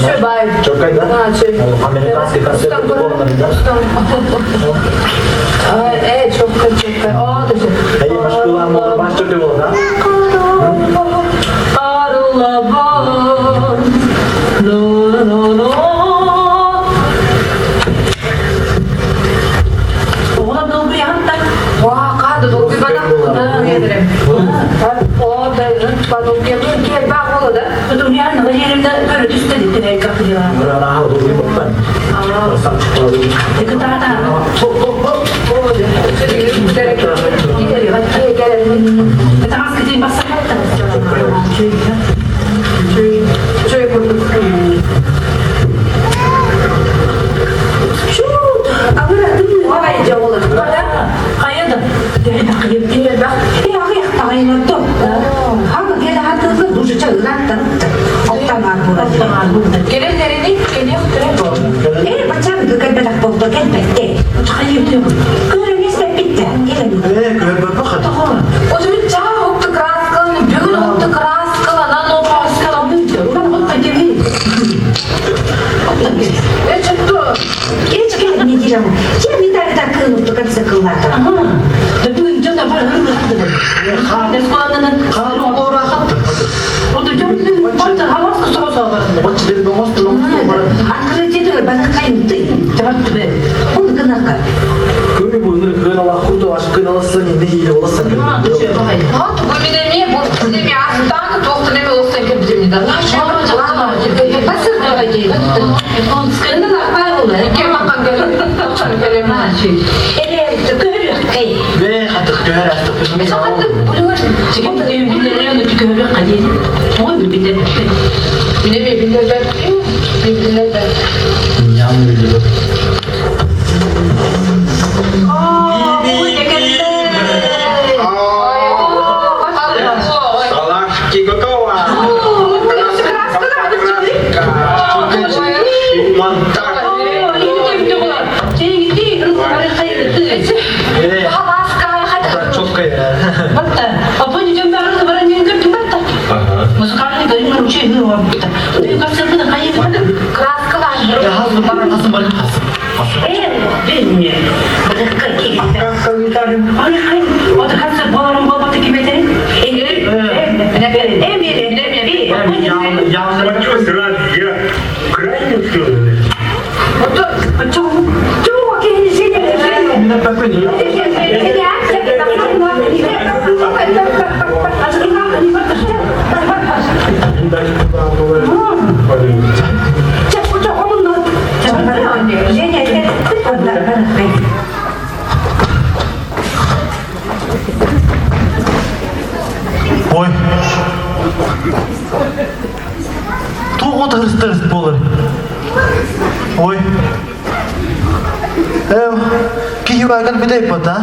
Чөккай. Чөккай да? Американский концерт буолан да? Э, чөккай, чөккай. О, да Эй, машкулан болар, баш чөккай болар, да? Арылабан, но, но, но. Оҕолор долгуйаҕыттан. Уака, долгуйбатах. О, да, долгуйабын киэрбээх буола да. Ульяна Валерьевна көрө түстэ диттилэр капыла. Кытаата. Таҥас кытын бассахаттан. Чөй курдук. Чуут, агыра дымы дьоҕулар. Хайа да Элбэх. Келелерини кенех Отумун чаа отту краскалын, бүгүн отту краскаланан Э, чөттү. Көмі бұны көн ала курду, аш көн аласың, не хиле оласың. Вот бу минеме, бу неме астан, тоқты неме олсан кепдемни да. Бе, хатык көһөр астык. Минеме билербет, билербет. Ян билер. Салашки готова. Монтаж. Э, четко. Раз я крайне успел. Ой. Туға тырыс-тырыс болыр. Ой. Эв, кихи байган битей бата.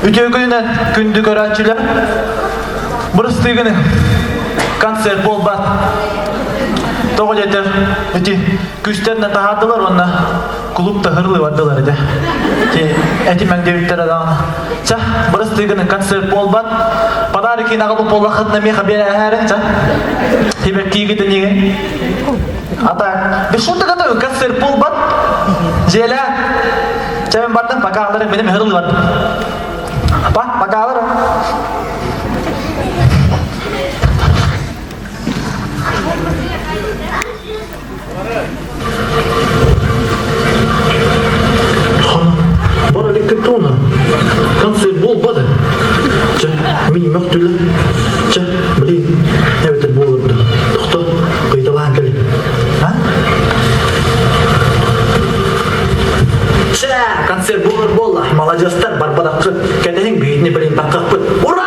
Үтө күнүнэн күндү көрөөчүлэр. Бырыстыгыны концерт болбат. Тоҕо диэтэр ити күстэринэ таһаардылар уонна клуб таһырлыы бардылар ити. Ти эти мэҥдиэбиттэрэ даҕаны. Ча, бырастыгыны концерт буолбат. Подарок аҕалып буоллаххытына миэхэ биэрээһээрин ча. Тибэккиигитин иҥин. Ата, бешутка готовы концерт буолбат. Дьиэлээ. Чэ, мен бардым, пока аларым, меним ыһырлыы бардым. Па, пока аларым. Бара электроны. Концерт буолбат. Чэ, мин мөхтүлэ. Чэ, блин, эбэтэр буолар да. Тохто, кыйталаан кэлин. А? Чэ, концерт буолар буолла. Маладьыастар барбатаххыт. Кэтэһиҥ биһигини блин таххахпыт. Ура!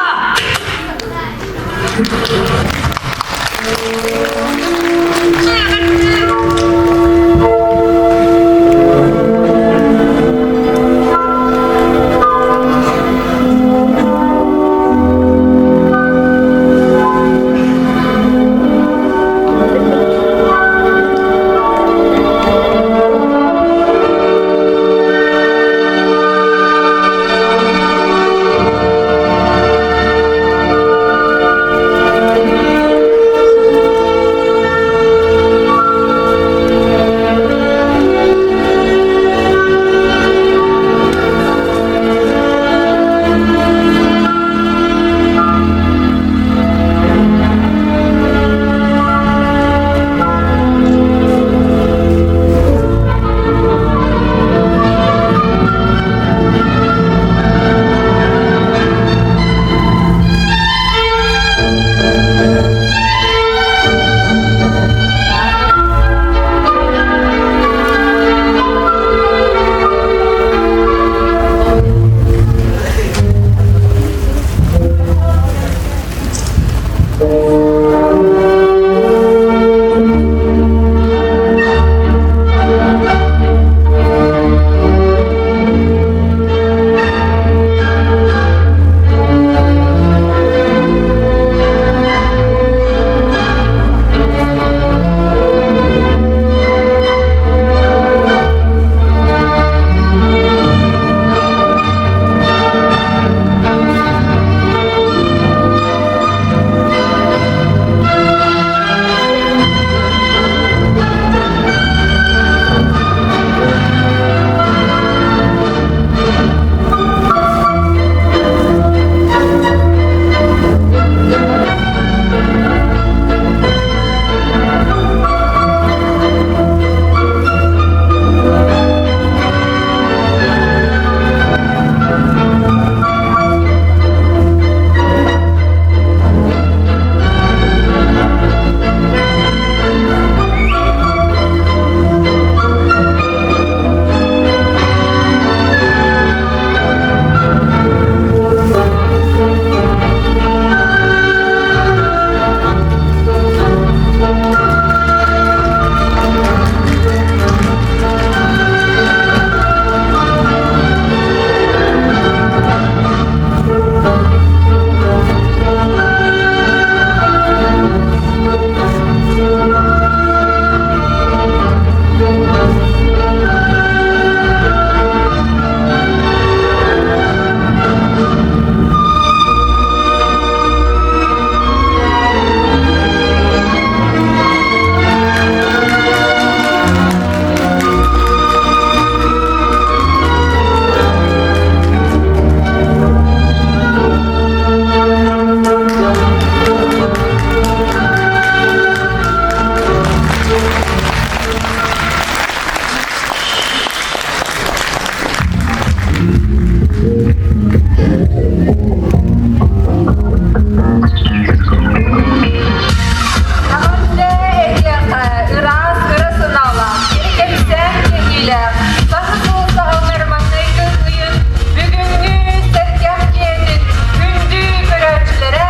Эҕэрдэ эһиэхэ ыраас ыра санаалаах, кэпсээн кэһиилээх, саҥа сыл саҕаланар маҥнайгы ыйын бүгүҥҥү сэргэх киэһэтин күндү көрөөччүлэрэ,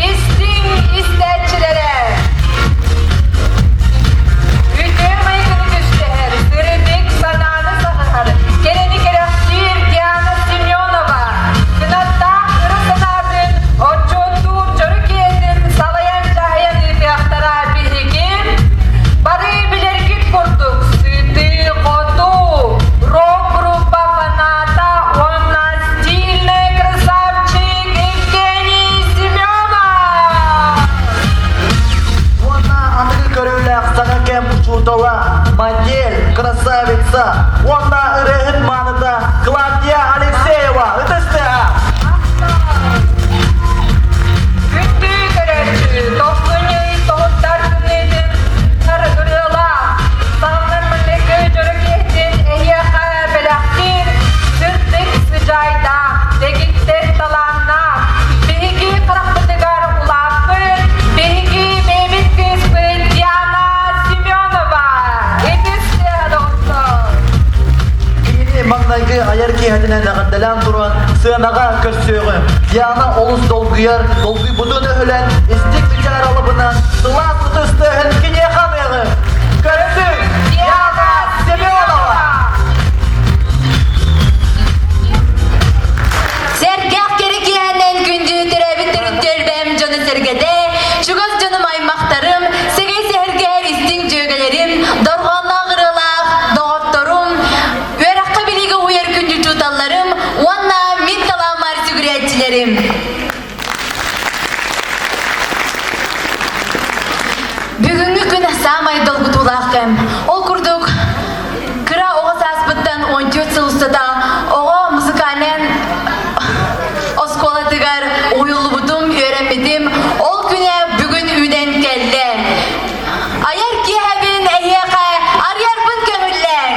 истиҥ истээччилэрэ! Үтүө майгыны түстэһэр, сырдык санааны саҕыһар, кэрэни кэрэхсиир Диана Семенова кынаттаах ыра санаатын отчуоттуур дьоро киэһэтин салайан-дьаһайан ыытыахтара биһиги бары билэргит курдук сытыы-хотуу рок-группа фаната уонна стильный красавчик Евгений Семенов! Уонна аныгы көрүүлээх саҥа кэм учуутала, модель, красавица уонна ырыаһыт мааныта Клавдия Алексеева ытыстыа! Күндү көрөөччү, тохсунньуй тоһуттар күннэтин ырыалаах, саҥнар маҥнайгы дьоро киэһэтин эһиэхэ бэлэхтиир сырдык сыдьаайдаах, дэгиттэр талааннаах, биһиги харахпытыгар улааппыт, биһиги бэйэбит кыыспыт Диана Семенова. Итистэ, доҕоттор! Кинини маҥнайгы айар киэһэтинэн эҕэрдэлээн туран сыанаҕа көрсүөҕүм. Диана олус долгуйар, долгуйбутун өһүлэн, истиҥ мичээр алыбынан сылаас ытыс тыаһын киниэхэ аныаҕыҥ. Көрүсүҥ, Диана Семенова! Сэргэх кэрэ киэһэнэн күндү төрөөбүт төрүт түөлбэм дьоно-сэргэтэ, чугас дьонум аймахтарым, сэгэй сэһэргэһэр истиҥ дьүөгэлэрим, дорҕоонноох ырыалаах доҕотторум, үөрэххэ билиигэ уһуйар күндү учууталларым уонна мин талааммар сүгүрээччилэрим. Бүгүҥҥү күн саамай долгутуулаах кэм. Ол курдук, кыра оҕо сааспыттан 14 сыл устата оҕо музыкальнай оскуолатыгар уһуйуллубутум, үөрэммитим. Ол күнэ бүгүн үүнэн кэллэ. Айар киэһэбин эһиэхэ арыйарбын көҥүллээҥ!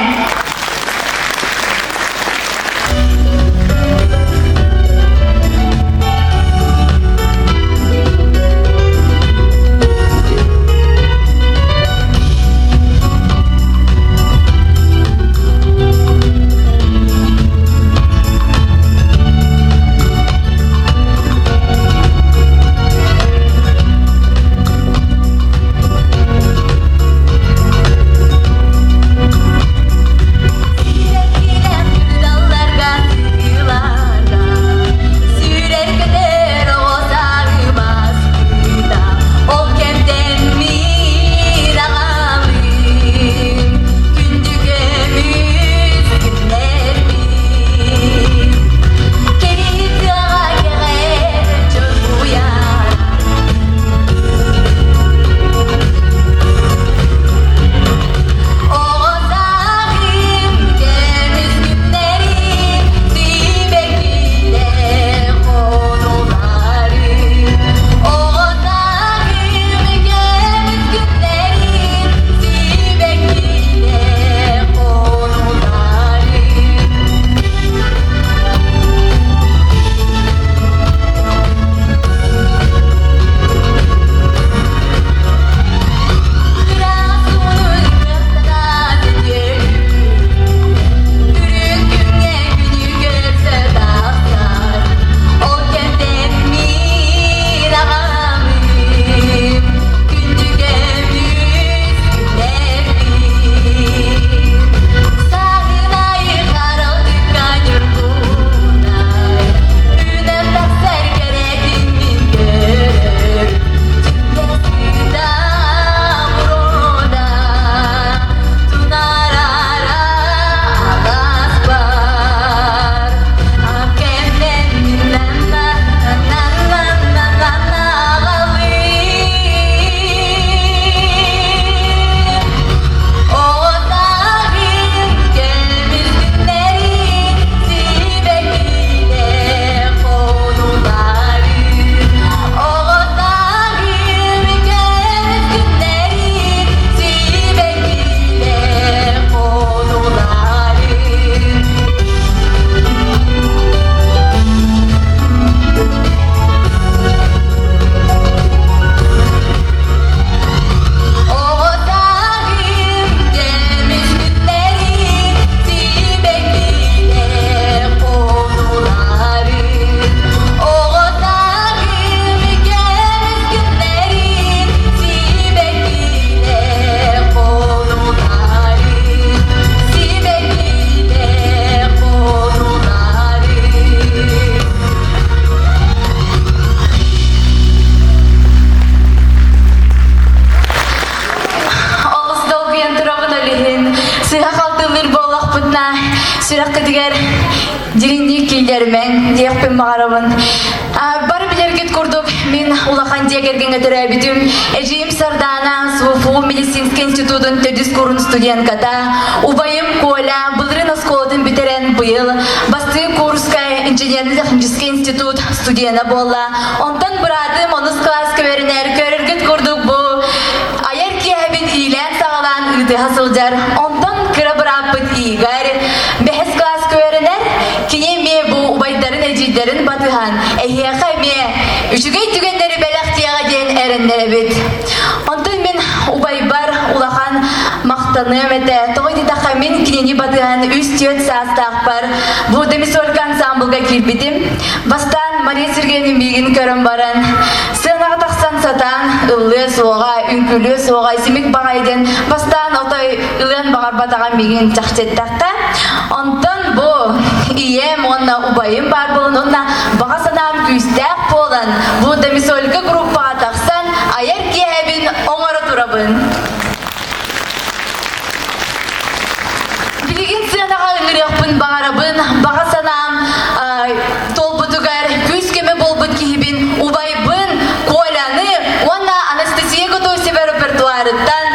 сүрэххитигэр дириҥник киллэримэҥ диэхпин баҕарабын. Бары билэргит курдук, мин улахан дьиэ кэргэҥҥэ төрөөбүтүм. Эдьиийим Сардаана СВФУ медицинскэй институтун төрдүс курун студентката, убайым Коля былырыын оскуолатын бүтэрэн быйыл бастыҥ курска инженерно-технический институт студена буолла. Онтон быраатым онус кылааска үөрэнэр, көрөргүт курдук бу айар киэһэбин иилээн-саҕалаан ыытыһа сылдьар. Онтон кыра бырааппыт Игорь бэһис кылааска үөрэнэр. Кини эмиэ бу убайдарын, эдьиийдэрин батыһан, эһиэхэ эмиэ үчүгэй түгэннэри бэлэхтиэҕэ диэн эрэннэрэбит. Онтон мин убайбар улахан махтаныам этэ. Тоҕо диэтэххэ, мин кинини батыһан үс-түөрт саастаахпар бу Демисолька ансамблга киирбитим. Бастаан Мария Сергеевна миигин көрөн баран, сыанаҕа тахсан сатаан ыллыа суоҕа, үҥкүүлүө суоҕа, симик баҕайы диэн бастаан отой ылыан баҕарбатаҕа миигин чахчы эттэххэ. Онтон бу ийэм уонна убайым баар буолан уонна баҕа санаам күүстээх буолан, бу Домисолька группаҕа тахсан айар киэһэбин оҥоро турабын. Билигин сыанаҕа ыҥырыахпын баҕарабын, баҕа санаам туолбутугар күүс-көмө буолбут киһибин, убайбын Коляны уонна Анастасия Готовцева репертуарыттан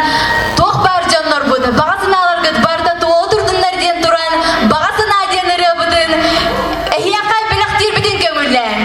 туох баар дьоннорбут баҕа санааларгыт барыта туола турдуннар диэн туран баҕа санаа диэн ырыабытын эһиэхэ бэлэхтиирбитин көҥүллээҥ.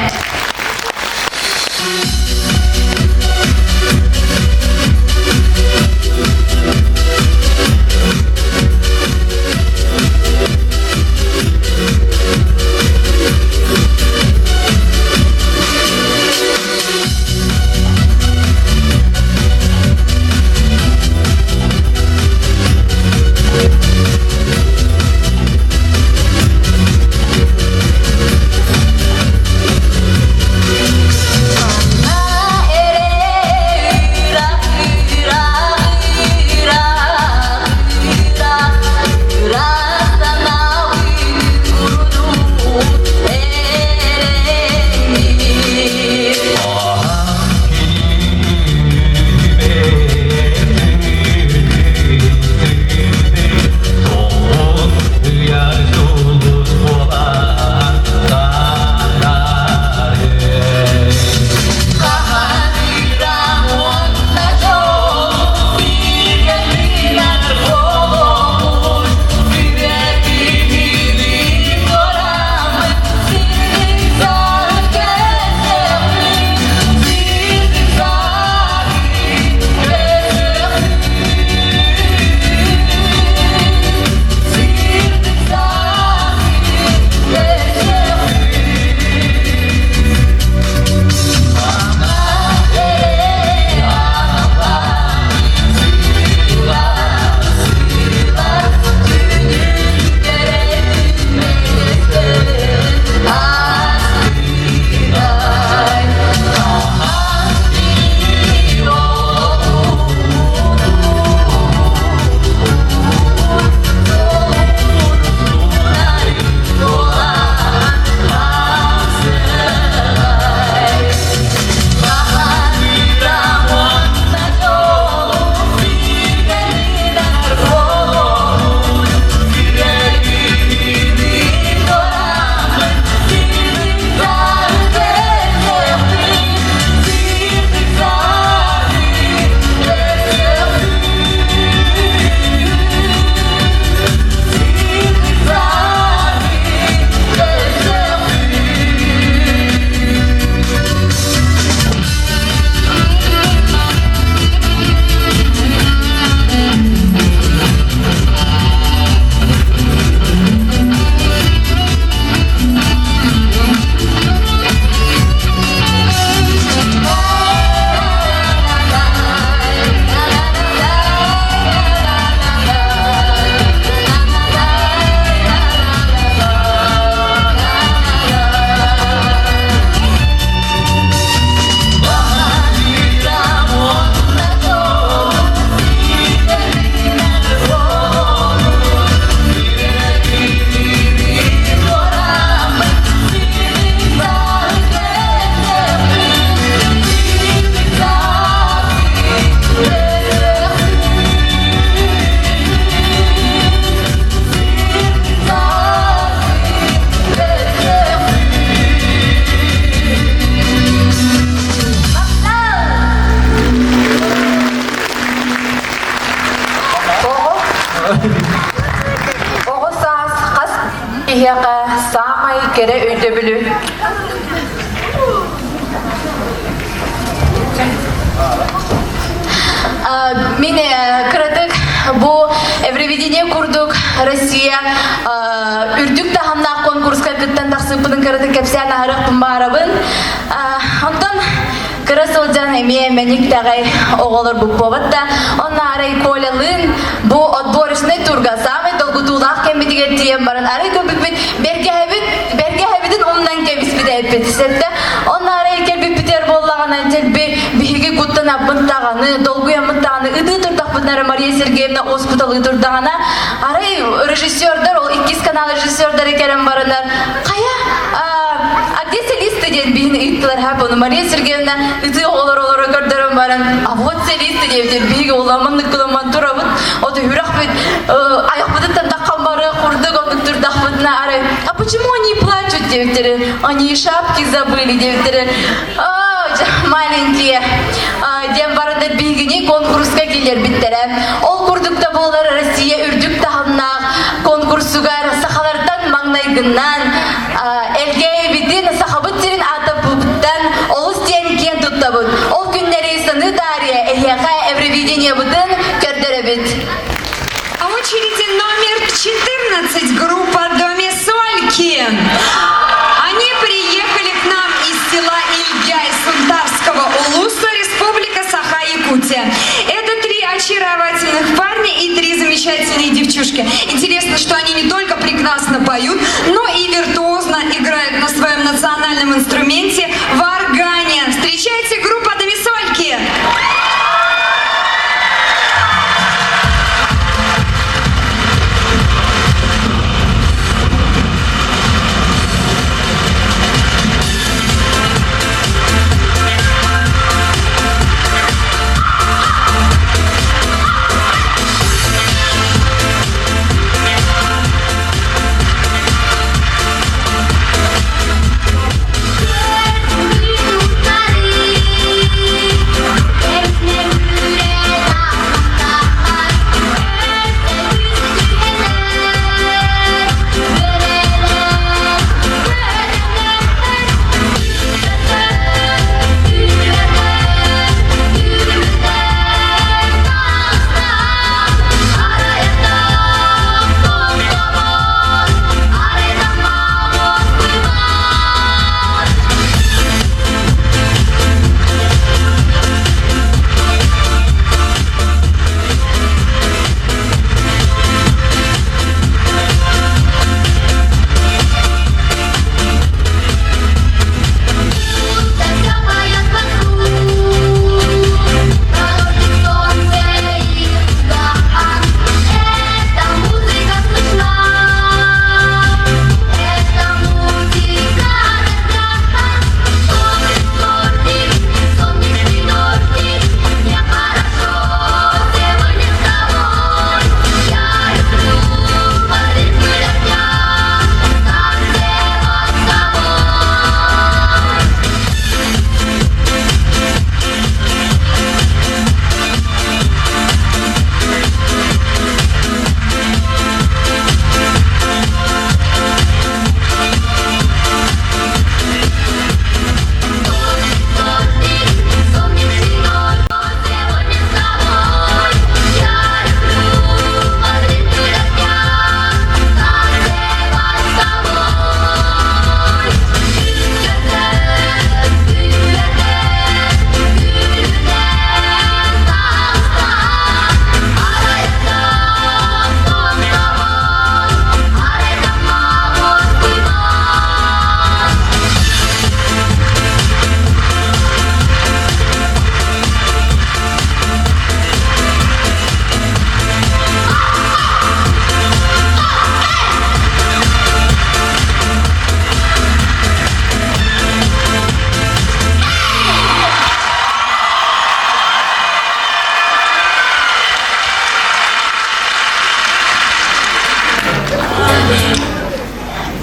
киһиэхэ саамай кэрэ өйдөбүлү Мин кыратык бу Евровидение курдук Россия үрдүк таһымнаах конкурска кыттан тахсыыппытын кыратык кэпсээн аһарыахпын баарабын. Онтон кыра сылдьан эмиэ мэник даҕай оҕолор буппуобат да, онно арай Колялыын бу отборочный турга самый долгутуулаах кэммитигэр тиийэн баран арай көрбүппүт бэргэһэбит бэргэһэбитин умнан кэбиспит эппит сэтте онно арай кэлбиппитигэр буоллаҕына дьэлби биһиги куттанаппыт даҕаны долгуйаммыт даҕаны ытыы турдахпытына Мария Сергеевна уоскуталыы турдаҕына арай режиссердар ол иккис канал режиссердары кэлэн бараннар хайа а где солисты диэн биһини ыыттылар ха буну Мария Сергеевна ытыы оҕолор олоро көрдөрөн баран а вот солисты диэбитин биһиги уламмын кыламман турабыт ото үрахпыт айахпытыттан таххан бары курдук оннук турдахпытына арай а почему они плачут диэбиттэрин они шапки забыли диэбиттэрин маленькие диэн баран биһигини конкурска киллэрбиттэрэ ол курдук да буолар Россия үрдүк таһымнаах конкурсугар сахалартан маҥнайгыннан Элгээйибитин Сахабыт сирин аатаппытыттан олус диэн киэн туттабыт. Ол күннэри саныы таарыйа эһиэхэ Евровидениебытын көрдөрөбүт. На очереди номер 14, группа Доме Сольки. Они приехали к нам из села Ильгяй Сунтарского улуса, Республика Саха-Якутия. Это три очаровательных парня и три замечательные девчушки. Интересно, что они не только прекрасно поют, но и виртуозно играют на своем национальном инструменте варгане. Встречайте группа Домисольки!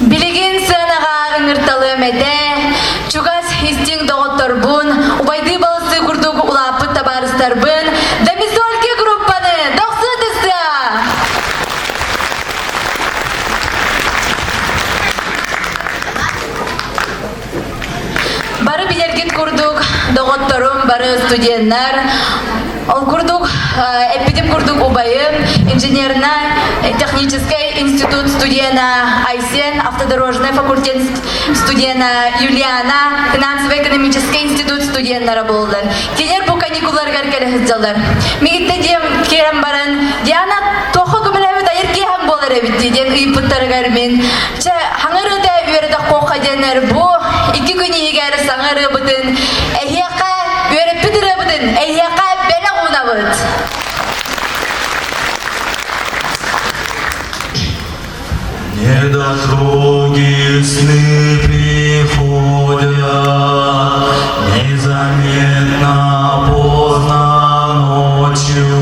Билигин сыанаҕа ыҥырталыам этэ, чугас истиҥ доҕотторбун, убайдыы балыстыы курдук улааппыт табаарыстарбын, Домисольки группаны дохсун тыстыа! бары студеннар. Ол курдук, эппитим курдук убайым, инженерно-технический институт студена Айсен, автодорожный факультет студена Юлиана, финансово-экономический институт студеннара буоллар. Кинилэр бу каникулларыгар кэлэ сылдьаллар. Мигитте диэм киирэн баран, Диана туохха көмөлөһөбүт айыр киэһэм буолар эбит дии диэн ыйыппыттарыгар мин чэ хаҥырыта үөрэтэх куохха диэннэр бу икки күн иһигэр саҥа ырыабытын эһиэхэ үөрэппит ырыабытын эһиэхэ бэлэх уунабыт. Недотроги сны приходят, Незаметно поздно ночью.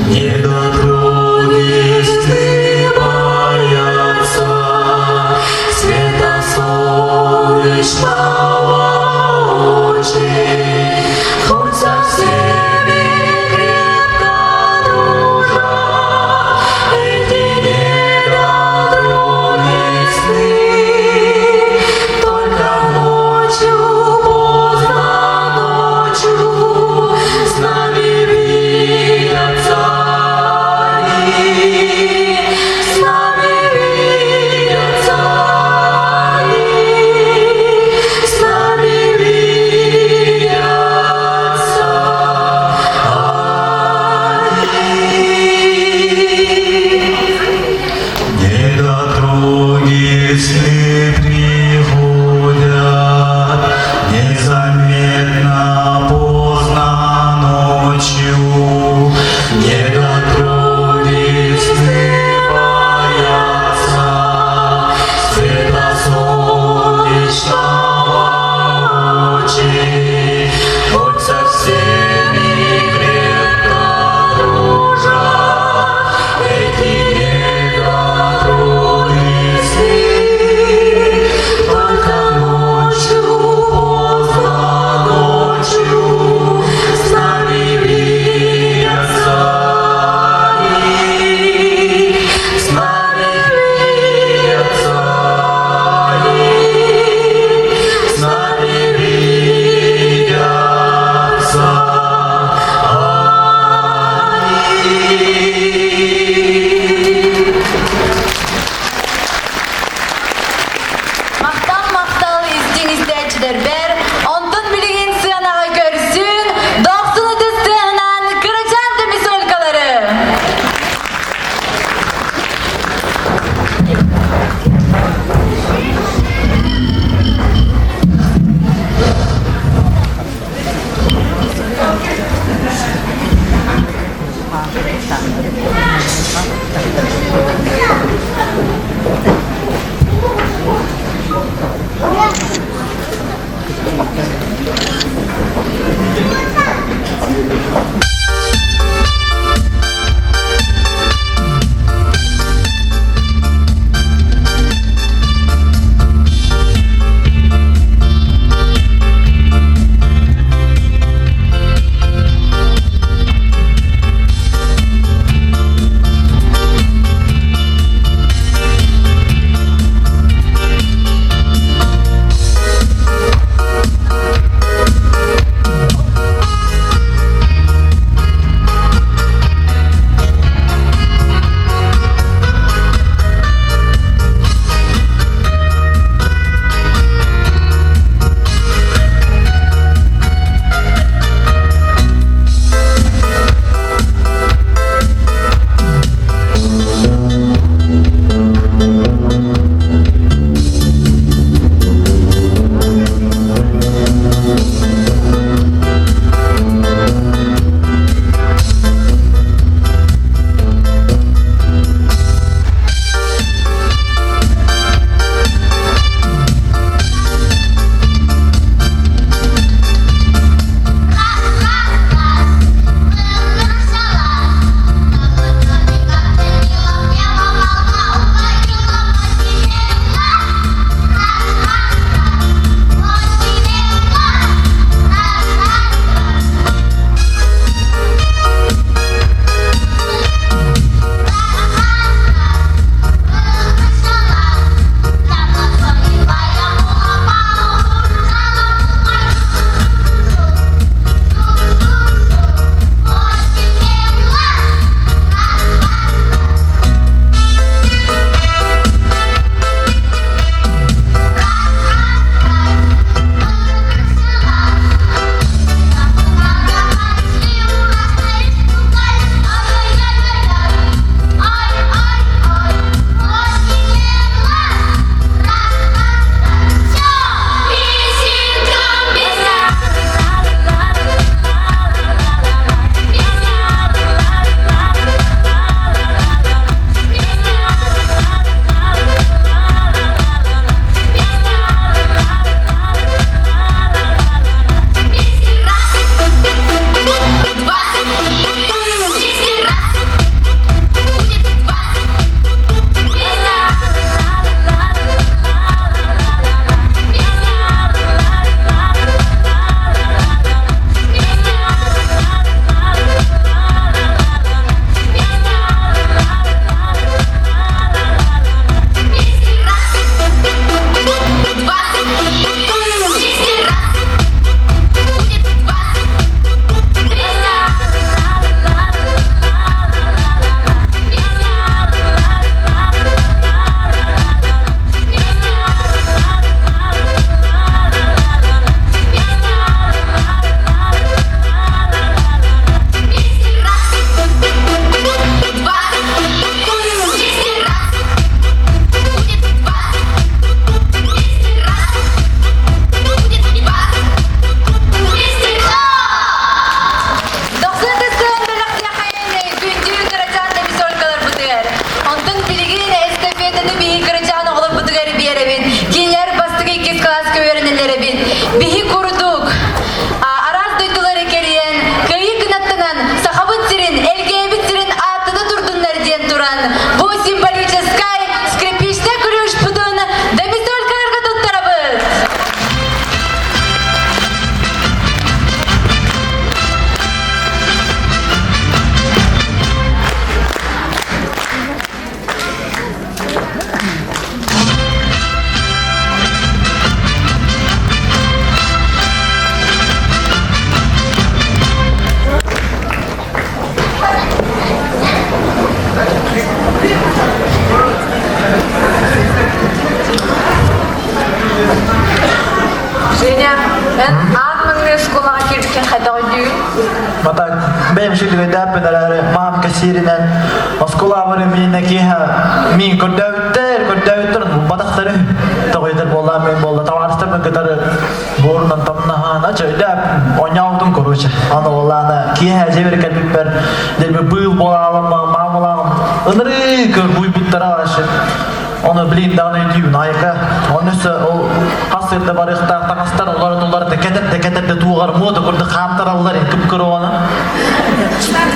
Недотроги сны боятся Света солнечного очень. Хоть со всеми крепко дружат, Эти недотроги. Бата бэйэм сүдүгэйдээппин эрээри маам кэсииринэн оскуолабар миинэ киэһэ миин көрдөөбүттэр, көрдөөбүттэр булбатахтары тоҕойдор буолла мин буолла табаарыстарбын кытары буорунан тамнаһаан ача өйдөөп оонньообутум короче. Аны буоллаана киэһэ дьиэбэр кэлбиппэр дэлби быыл буолаалым маамалаам ынырыы көрбуйбуттара вообще. Оны билин даҕаны өйдүүбүн айка. Оны өссө ол хас сырда барыахтаах таҥастар олорон уларда кэтэрдэ кэтэрдэ туоҕар муода курдук хаамтараллар кып-кыра оҕону.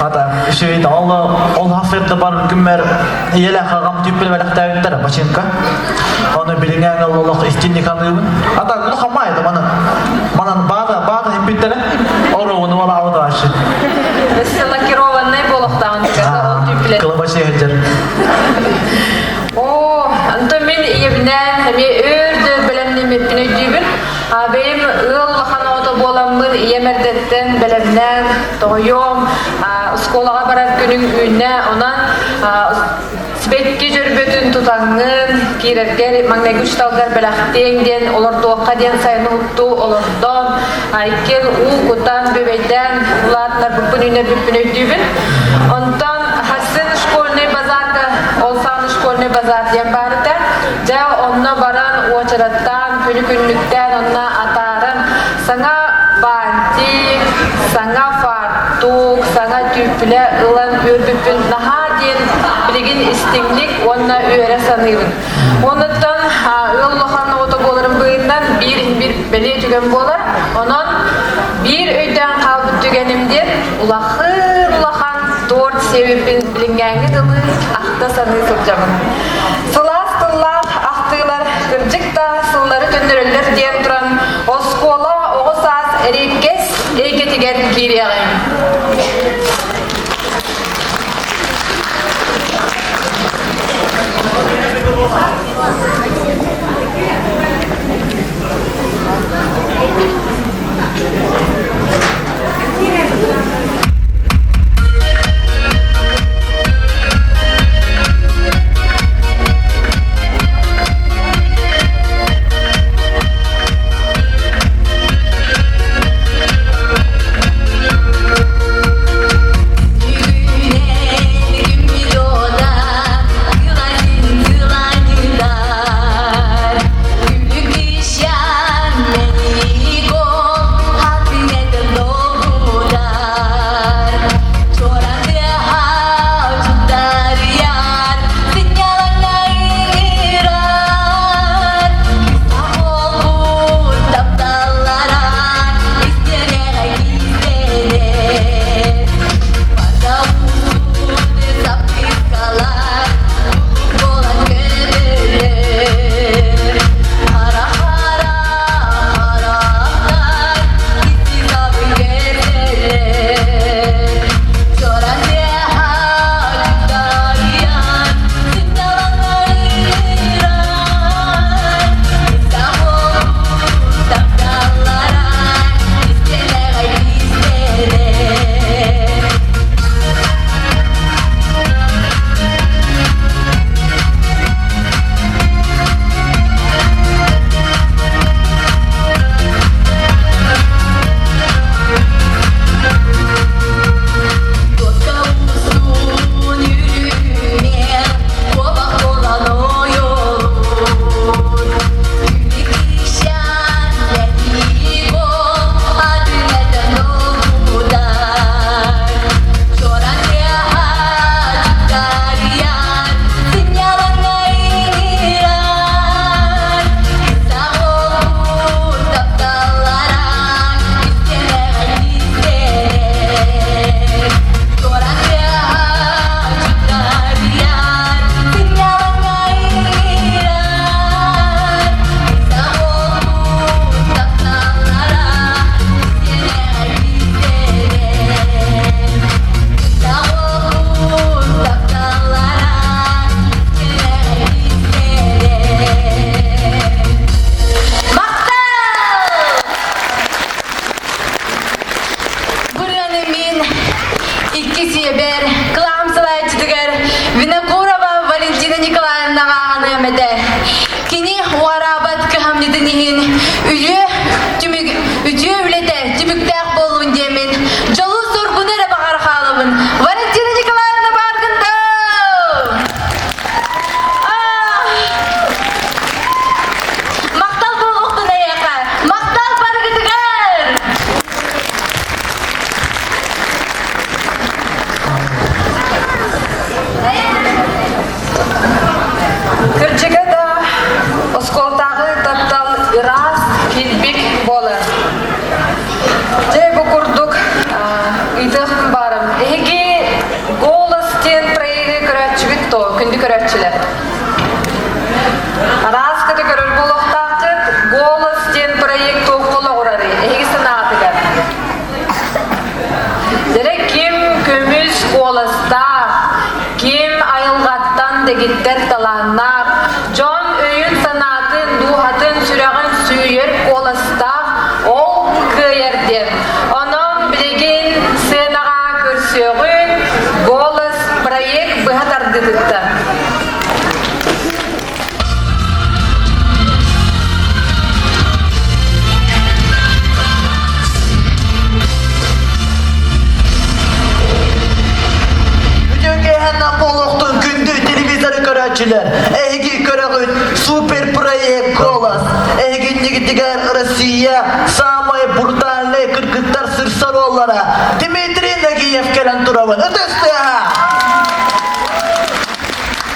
Ата үчүгэй ол ол хас сырда бар күммэр ийэлээх аҕам түппүл бэлэхтээбиттэр бачыҥка. Оны билиҥҥээҥ олох истинник аныыбын. Ата улахан маайда манан манан баада баада хиппиттэрэ ороуну балаабыт вообще. Өссө лакированнай буолуохтааҕын ол түппүлэ. Кылабачыйа сылдьар. Оо, онтон мин ийэбинээн эмиэ өөр да бэлэмнэммиппин өйдүүбүн. А бэйэм ыал улахан оҕото буоламмын ийэм эрдэттэн бэлэмнээн тоҕойуом, оскуолаҕа барар күнүҥ үүннэ, онон сибэкки дьөрбөтүн тутаҥҥын киирэргэр маҥнайгы учууталгар бэлэхтиэҥ диэн олордуохха диэн сайыны уһуктуу олордон, иккиэн уу кутан, бүөбэйдээн улаатынарбыппын үүнэрбиппин өйдүүбүн. Онтон Хассын школьный базарга, ол саҕана школьный базар диэн баар этэ. Дьэ, онно баран уочараттаан, күнү-күннүктээн онно атааран саҥа бантик, саҥа фартук, саҥа түүппүлэ ылан үөрбүппүн наһаа диэн билигин истиҥник уонна үөрэ саныыбын. Онуттан ыал улахан оҕото буоларым быһыытынан биир биир бэлиэ түгэн буолар. Онон биир өйдөөн хаалбыт түгэним диэн улахан улахан торт сиэбиппин билиҥҥээҥҥи дылы ахта саныы сылдьабын. Сылаас тыллаах ахтыылар кырдьык да сыллары төннөрөллөр диэн туран оскуола оҕо саас эриэккэс эйгэтигэр киириэҕиҥ. Бырыаны мин иккис ийэбэр, кылаам салайааччытыгар Винокурова Валентина Николаевнаҕа аныам этэ. Кини уҕараабат кыһамньытын иһин үтүө, түмүк, үтүө үлэтэ түмүктээх буоллун диэммин дьолу-соргуну. куоластаах, ким айылҕаттан дэгиттэр талааннаах, дьон өйүн-санаатын, дууһатын, сүрэҕин сүүйэр куоластаах, ол кыайар диэн. Онон билигин сценаҕа көрсүөҕүҥ «Голос» проект быһа тардыытыттан. Үтүөкэһэннэн буолуохтун күндү телевизоры көрөөччүлэр! Эһиги көрөҕүт супер проект «Голос». Эһигиннигитигэр Россия самай брутальный кыргыттар сырсар уоллара Дмитрий Нагиев кэлэн турабын. Ытыс тыаһа!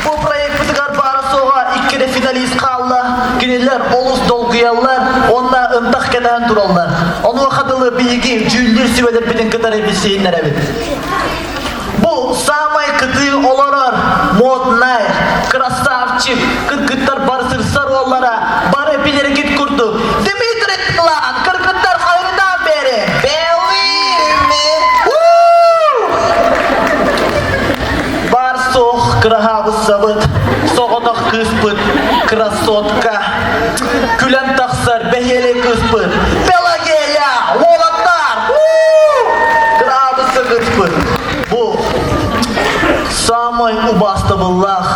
Бу проекпытыгар баара-суоҕа икки финалист хаалла. Кинилэр олус долгуйаллар уонна ынтах кэтэһэн тураллар. Онуоха дылы биһиги дьүүллүүр сүбэлэрбитин кытары билсиһиннэрэбит. Бу саамай кытыы олорор моднай, красавчик, кыргыттар бары сырсар уоллара бары билэргит курдук Дмитрий Тлан кыргыттар хайырдаан бери Believe Баар суох кыраһаабыссабыт, соҕотох кыыспыт, красотка. Күлэн тахсар бэһиэлэй кыыспыт, Пелагея, уолаттар! Кыраһаабысса кыыспыт. Бу самай убаастабыллаах,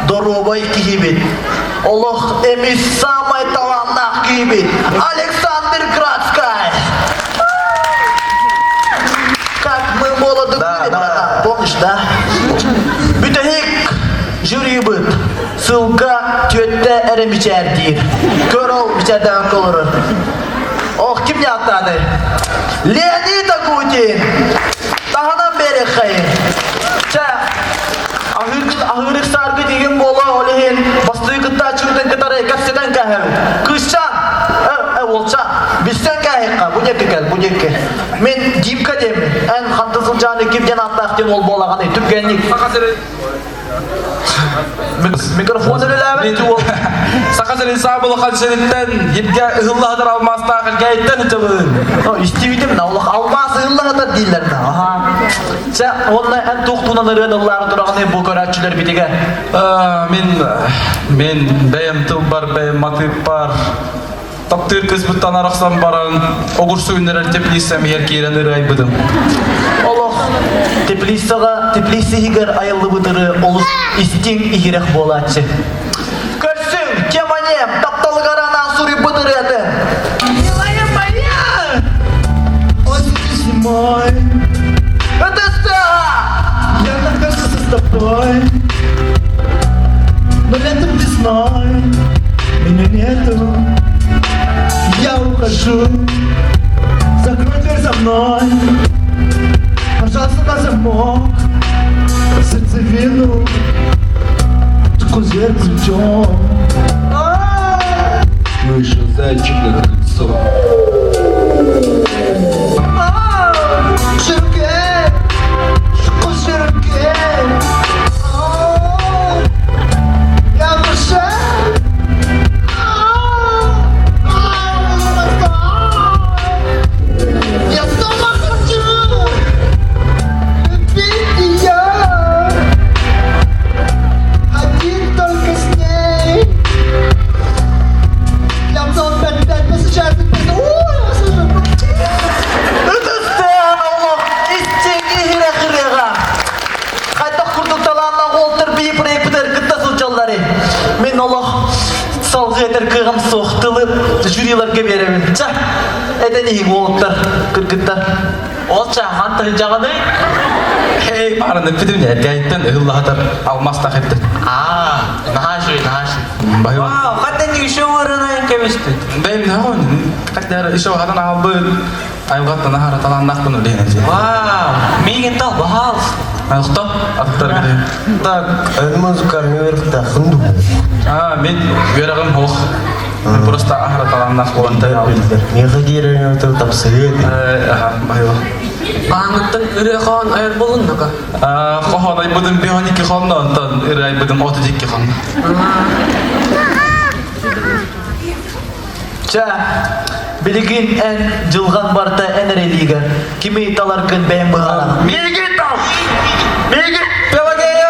доруобай киһибит. Олох эмис самай талааннаах киһибит Александр Градскай. Как мы молоды были, братан, помнишь, да? Бүтэһик жюрибыт сылга түөттэ эрэ мичээрдиир. Көр ол мичээрдээн олорор. Ох, ким яаттааны? Леонид Акутин! Таһынан береххайын. Чэ, аһыырык сааргы тиген буола ол иһин бастыы кыттааччыбытын кытары кэпсэтэн кээһэбит. Кыысчаан, э, э, уолчаан, билсэн кээһиэххэ, бу диэки кэл, бу диэки. Мин Димка диэммин. Эн ханта сылдьааны ким диэн ааттаах диэн уол буолаҕыный? Түргэнник. Микрофон үлэлээбэт уол. Саха сирин саабылахан сириттэн иргэ ыһыллаһытар алмаастаах илгээйттэн ычабын. Истибитим на олох алмаас ыһыллаһытар дииллэр на. Аха. Чэ, уонна эн туох туунан ырыан ыллаары тураҕыный бу көрөөччүлэр битигэ? Мин мин бэйэм тылбар бэйэм матыыппар Таптыыр кыыспыттан арахсан баран, огурсу үүннэрэр теплицам иһэр киирэн ырыайбытым. Олох теплицаҕа теплица иһигэр айыллыбыт ырыа олус истиҥ иһирэх буолааччы. Көрсүҥ, теманем, тапталыгар анаан суруйбут ырыатын. Милая моя, Осенью зимой Ытыс тыаһа! я нахожусь с тобой, но летом весной меня нету. Я ухожу, закрой дверь за мной, пожалуйста, на замок, сердцевину, такой зверь цветет. Вышел зайчик на крыльцо. Ширке, ширке, я в душе. Я сама хочу любить ее. Один только с ней. Я пять пять посещается песня. Ытыс тыаһа олох истиҥ иһирэх ырыаҕа. Хайдах курдук талааннаах уолтар бии проекпытыгар кытта сылдьалларый? Мин олох салгыы этэр кыаҕым суох тылы жюриларга биэрэбин. Чэ, этэн иһиҥ уолаттар, кыргыттар. Ол чаахан тыһыдьаҕыный? Эй, баарыны бүтүн эргэйттэн ыһыллаһатар алмастах эттин. Аа, наһаа үчүгэй, наһаа үчүгэй. Баһыйба. Вау, хаттан еще ырынан кэбиспит. Бэйм наһаа хаттар еще хатан аалбыт айылҕаттан аһара талааннаахпын үлэһин Вау, миигин тал, пожалуйста. Охто аттар Так, музыка үөрэхтээххин дуу? Аа, мин үөрэҕим суох. Просто аһара талааннаах буолан Биллэр. Миэхэ киирэн тыл тапсыһыа этим. Аха, баһыйба. Ааңыттан ырыа хоһоон айар булуннака. Хоһоон айбытым 52 хонно, онтон ырыа айбытым 32 хонно. Чэ, билигин эн дьылҕан барыта эн эрэ илиигэр. Кими таларгын бэйэҥ быһаараҕын. Миигин тал! Биһиги Пелагея!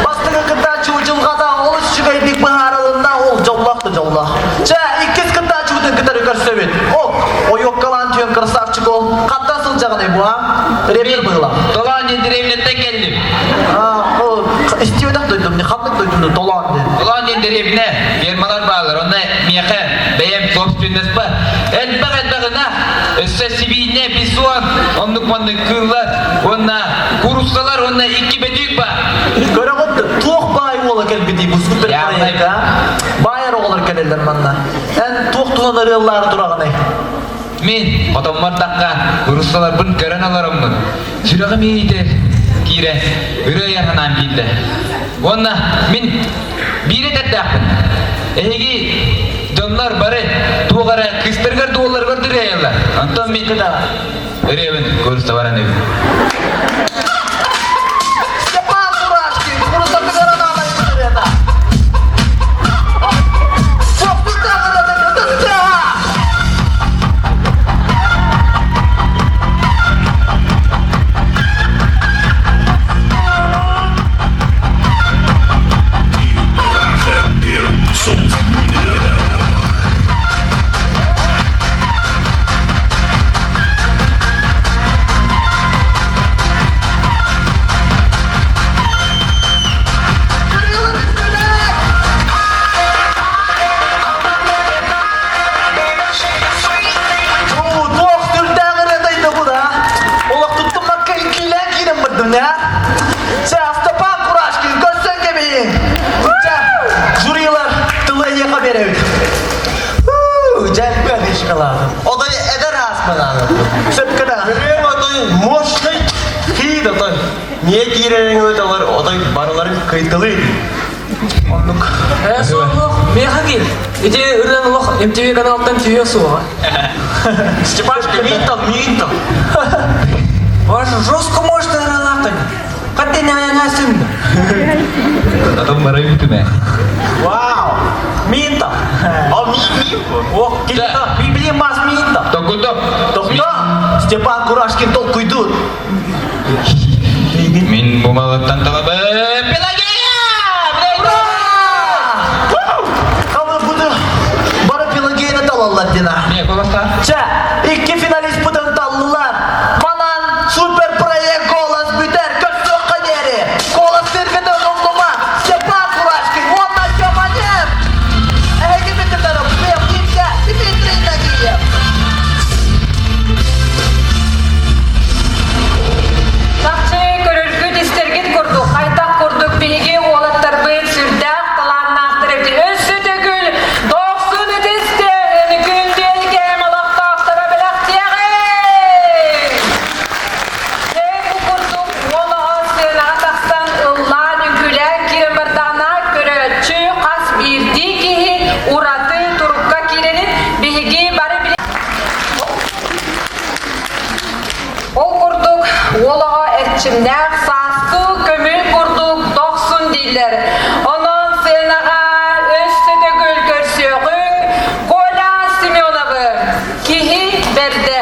Бастакы кыттааччы удьулҕата олус үчүгэйдик быһаарылынна, ол дьоллоох да дьоллоох. Чэ, иккис кыттааччыбытын кытары көрсөбүт. Ок, ойуоккалаан түөн красавчик ол. Хантан сылдьаҕыный бу, а? Репер быһыла. Толоон диэн дэриэбинэттэн кэллим. А, ол истибэтэх дойдум, ханнык дойдуну Толоон диэн? Толоон диэн дэриэбинэ, фермалар бааллар, онно миэхэ бэйэм собственностьба элбэх-элбэх ынах, өссө сибиинньэ, бизон, оннук-маннык кыыллар, уонна кууруссалар уонна икки бөтүүк баар. Көрөҕүт, туох баай уола кэлбитий бу супер проекка? Баайар оҕолор кэлэллэр манна. Эн туох туһунан ырыаллаары тураҕыный? Мин хотоммор тахха кууруссаларбын көрөн олороммун, сүрэҕим иһиитэ киирэ ырыа айар санаам киирдэ. Уонна мин биир этэрдээхпин. Эһиги дьоннор бары туох эрэ кыыстарыгар да уолларыгар да ырыайаллар. Онтон мин ырыабын курса баран эбит. Степан Курашкин, курсатыгар анаан айбыт ырыата. Туох түрдээх ырыатайда бу да? Олохтуттуммакка иккилээн киирэн бардым, не? Чэ, Степан Курашкин, көрсөн кэбиһин! Чэ, жюрилар тылы эйиэхэ биэрэбит. Дьэлпэ фишкалаатым. Отой эдэр ааспанааны. Сөпкө да. Ырыам отой мощный хит отой. Не киирэрин өтөлөр отой барыларын кыйтылыы. Оннук. Ээ, суох, миэхэ киир. Ити ырыан олох MTV каналтан түһүө суоҕа. Степашка, миин тал, миин тал. Ваш жестко может ыралаахтан. Хатты наянасын. Потом барай бүтүмэ. Вау! Миин тал. О, миин, миин. О, килта, библи мас миин тал. Токуто. Тохто! Степан Курашкин толкуйдур. Мин бу малыттан талабы Пелагея! Ура! Хабы буду бары Пелагеяны талаллар дина. Не, голоса. Чэ, икки финалист бутын таллылар. Манан супер проект голос бүтэр көрсүөххэ диэри. Голос сиргитин умнума. Степан Курашкин уонна Тёманев. Эһиги бүтүннэрэ Дмитрий Дмитрий Нагиев. Чахчы көрөргүт истэргит курдук, хайдах курдук биһиги уолаттарбыт сүрдээх талааннаахтар эбит. Өссө төгүл дохсун ытыстыаҕын күндүөлгэм олохтоохторо бэлэхтиэҕиҥ! Дьэ, бу курдук уол оҕо сценаҕа тахсан ыллаан, үҥкүүлээн киирэн бардаҕына, көрөөччү хас биирдии киһи ураты турукка киирэрин биһиги бары билэ Ол курдук, уол оҕо эрчимнээх сааскы көмүл курдук дохсун дииллэр. Онон сценаҕа өссө төгүл көрсүөҕүҥ Коля Семеновы киһи бэрдэ.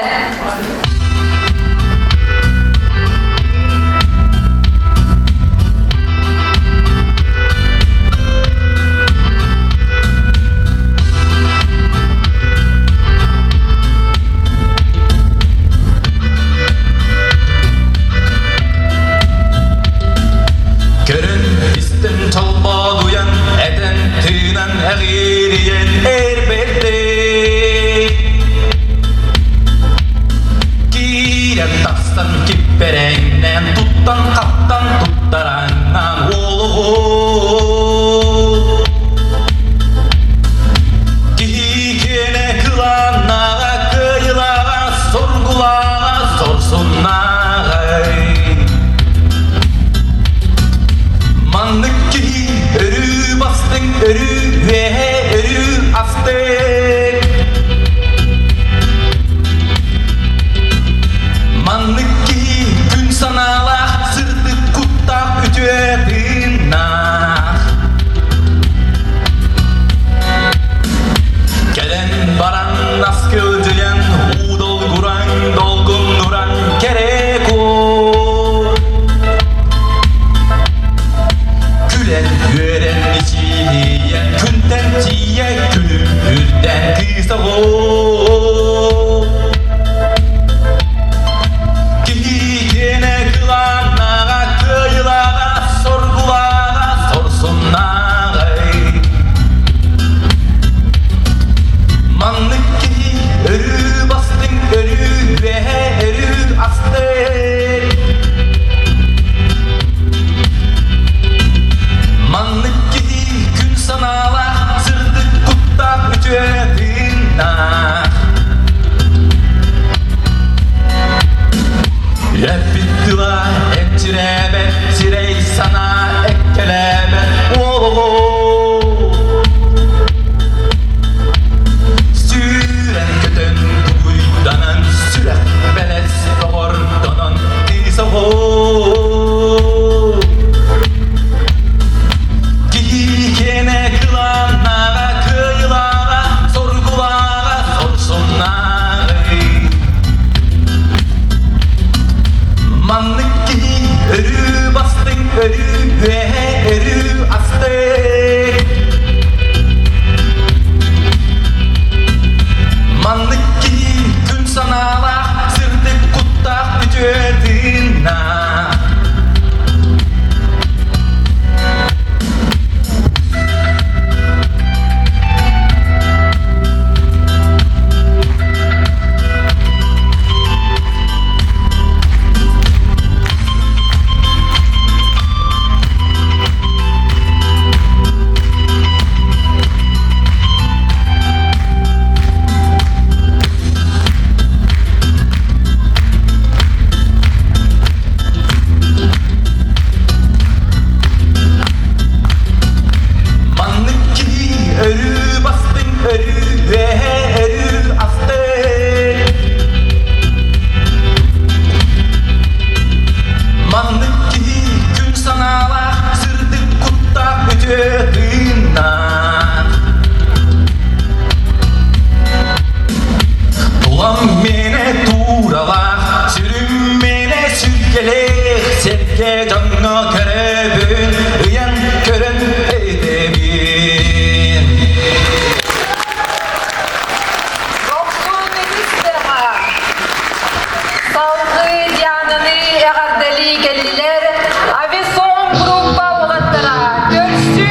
Маннык киһи өрүү бастыҥ, өрүү үөһэ, өрүү астык. Маннык киһи күн санаалаах, сырдык куттаах үтүө тыыннаах. Маннык киһи өрүү бастыҥ, өрүү үөһэ, өрүү астык. Маннык киһи күн санаалаах, сырдык куттаах үтүө тыыннаах. Тулам миэнэ тууралаах, сүрүм миэнэ сүргэлээх, сэргэ дьоҥҥо көрөбүн, ыйан көрөн этэбин. Дохсун үгүстэҕэ салгыы Диананы эҕэрдэлии кэллилэр Ависон группа уолаттара көрсүҥ!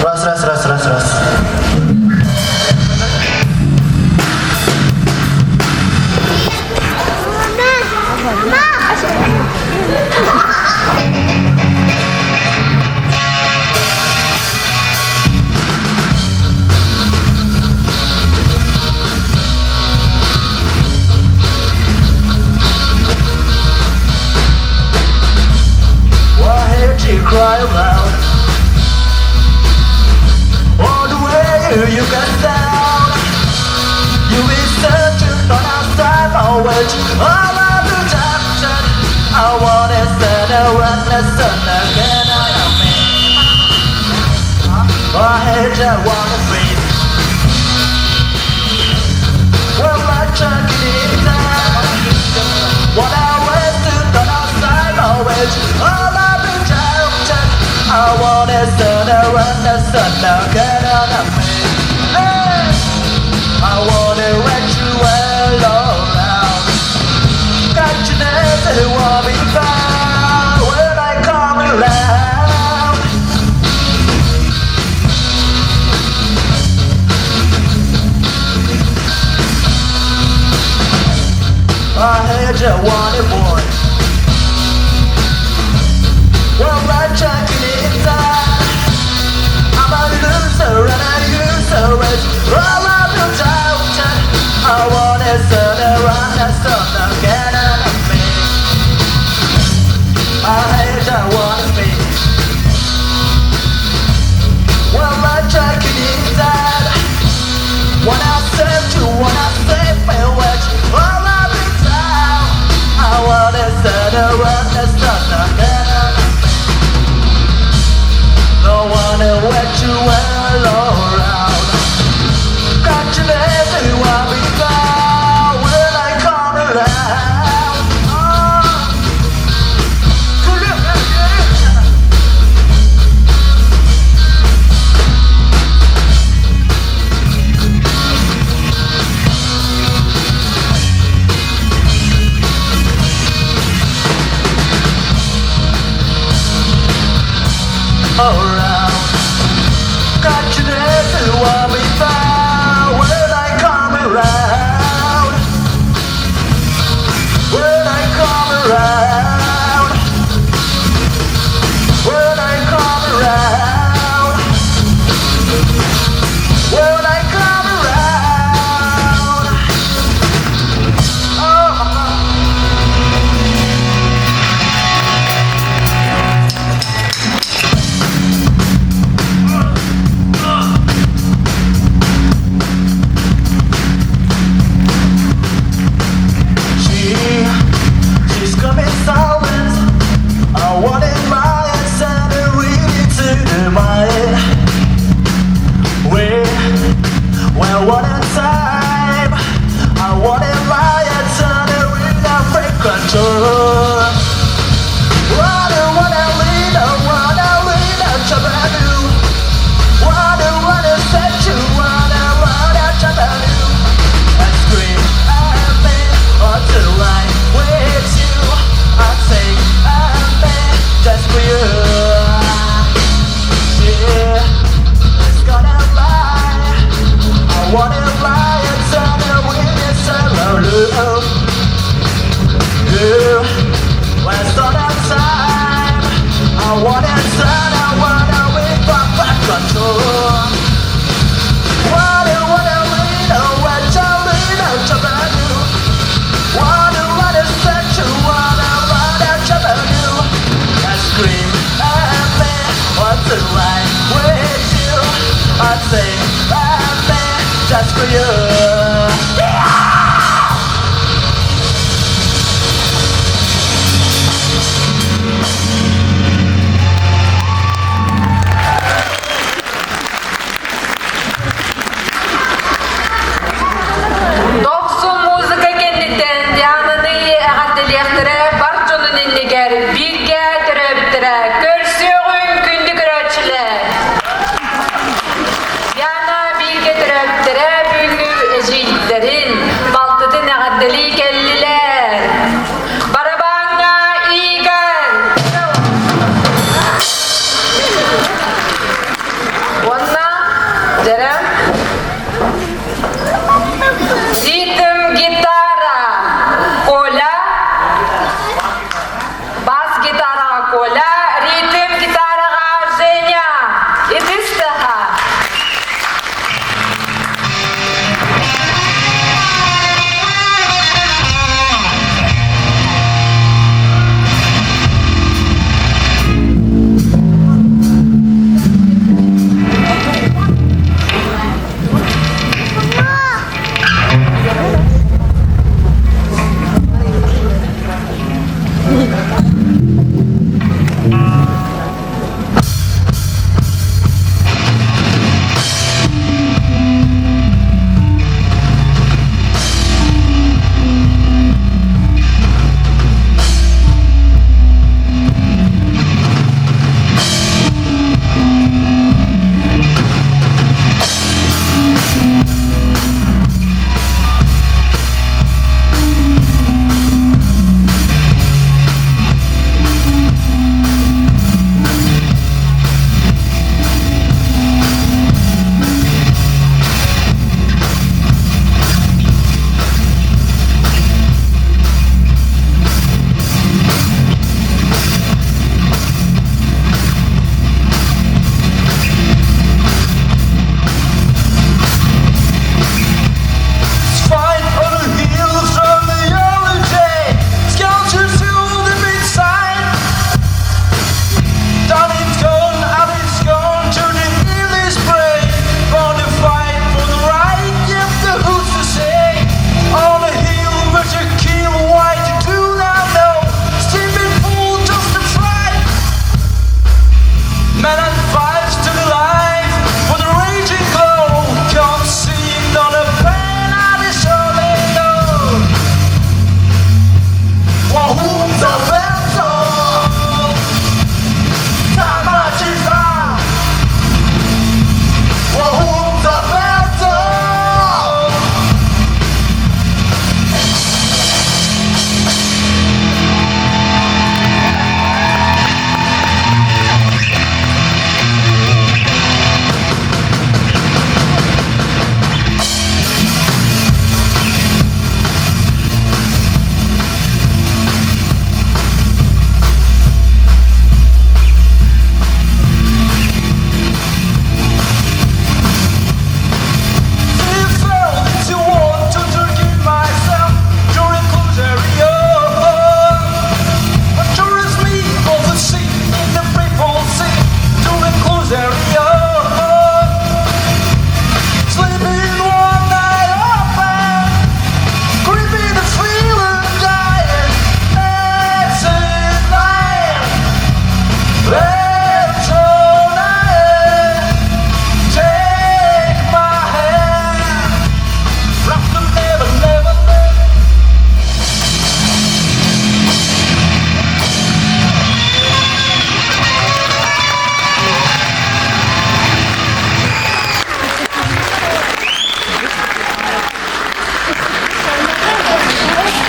Раз, раз, раз, раз, раз. Why did you cry aloud? All the way you got down. You be searching for outside language. All of the doctor. I want is that I want the sun again. I am me. I hate I wanna breathe. Well, I check it out. What I went to the outside language. All of the doctor. I want is that I want the sun again. I am me. Hey! I wanna let you well around. Got your name who will be found when I come around. I had you wanted boy. Well, I check it inside. I'm a loser and a user. It's all of the doubt. I want is around the sun again and me. I hate I wanna be. Well, I check it inside. When I said to, when I say farewell, all of the time. With you, I'd say I'm there just for you. Дохсун музыка кэнниттэн Диананы эҕэрдэлиэхтэрэ бар дьонун иннигэр бииргэ төрөөбүттэрэ көрсүөҕүҥ күндү көрөөччүлэр! Диана бииргэ төрөөбүттэрэ бүгүҥҥү эдьиийдэрин, балтытын эҕэрдэлии кэллилэр. Барабааҥҥа Игорь! Уонна дьэрэ Ритм гитара Коля Бас гитараҕа Коля, ритм гитараҕа Женя. Итистаха. Fight on the heels from the early day. Scouters to the mid-side. Down it's gone, out it's gone to the English spray. Born to fight for the right, give the who's to say. On the hill, but you kill why you do not know. Steaming fool just to try. Man and fights to the life for the raging glow. Come see on a pain I surely know. Wahoo, the battle. Tamachisa. Wahoo, the battle. To want to forgive myself during area. But tourist me of the sea in the free sea to enclosed area. Sleeping one night up and creeping the feeling dying. That's it, lying. Let's all night. Take my hand. Rock the never, never, never.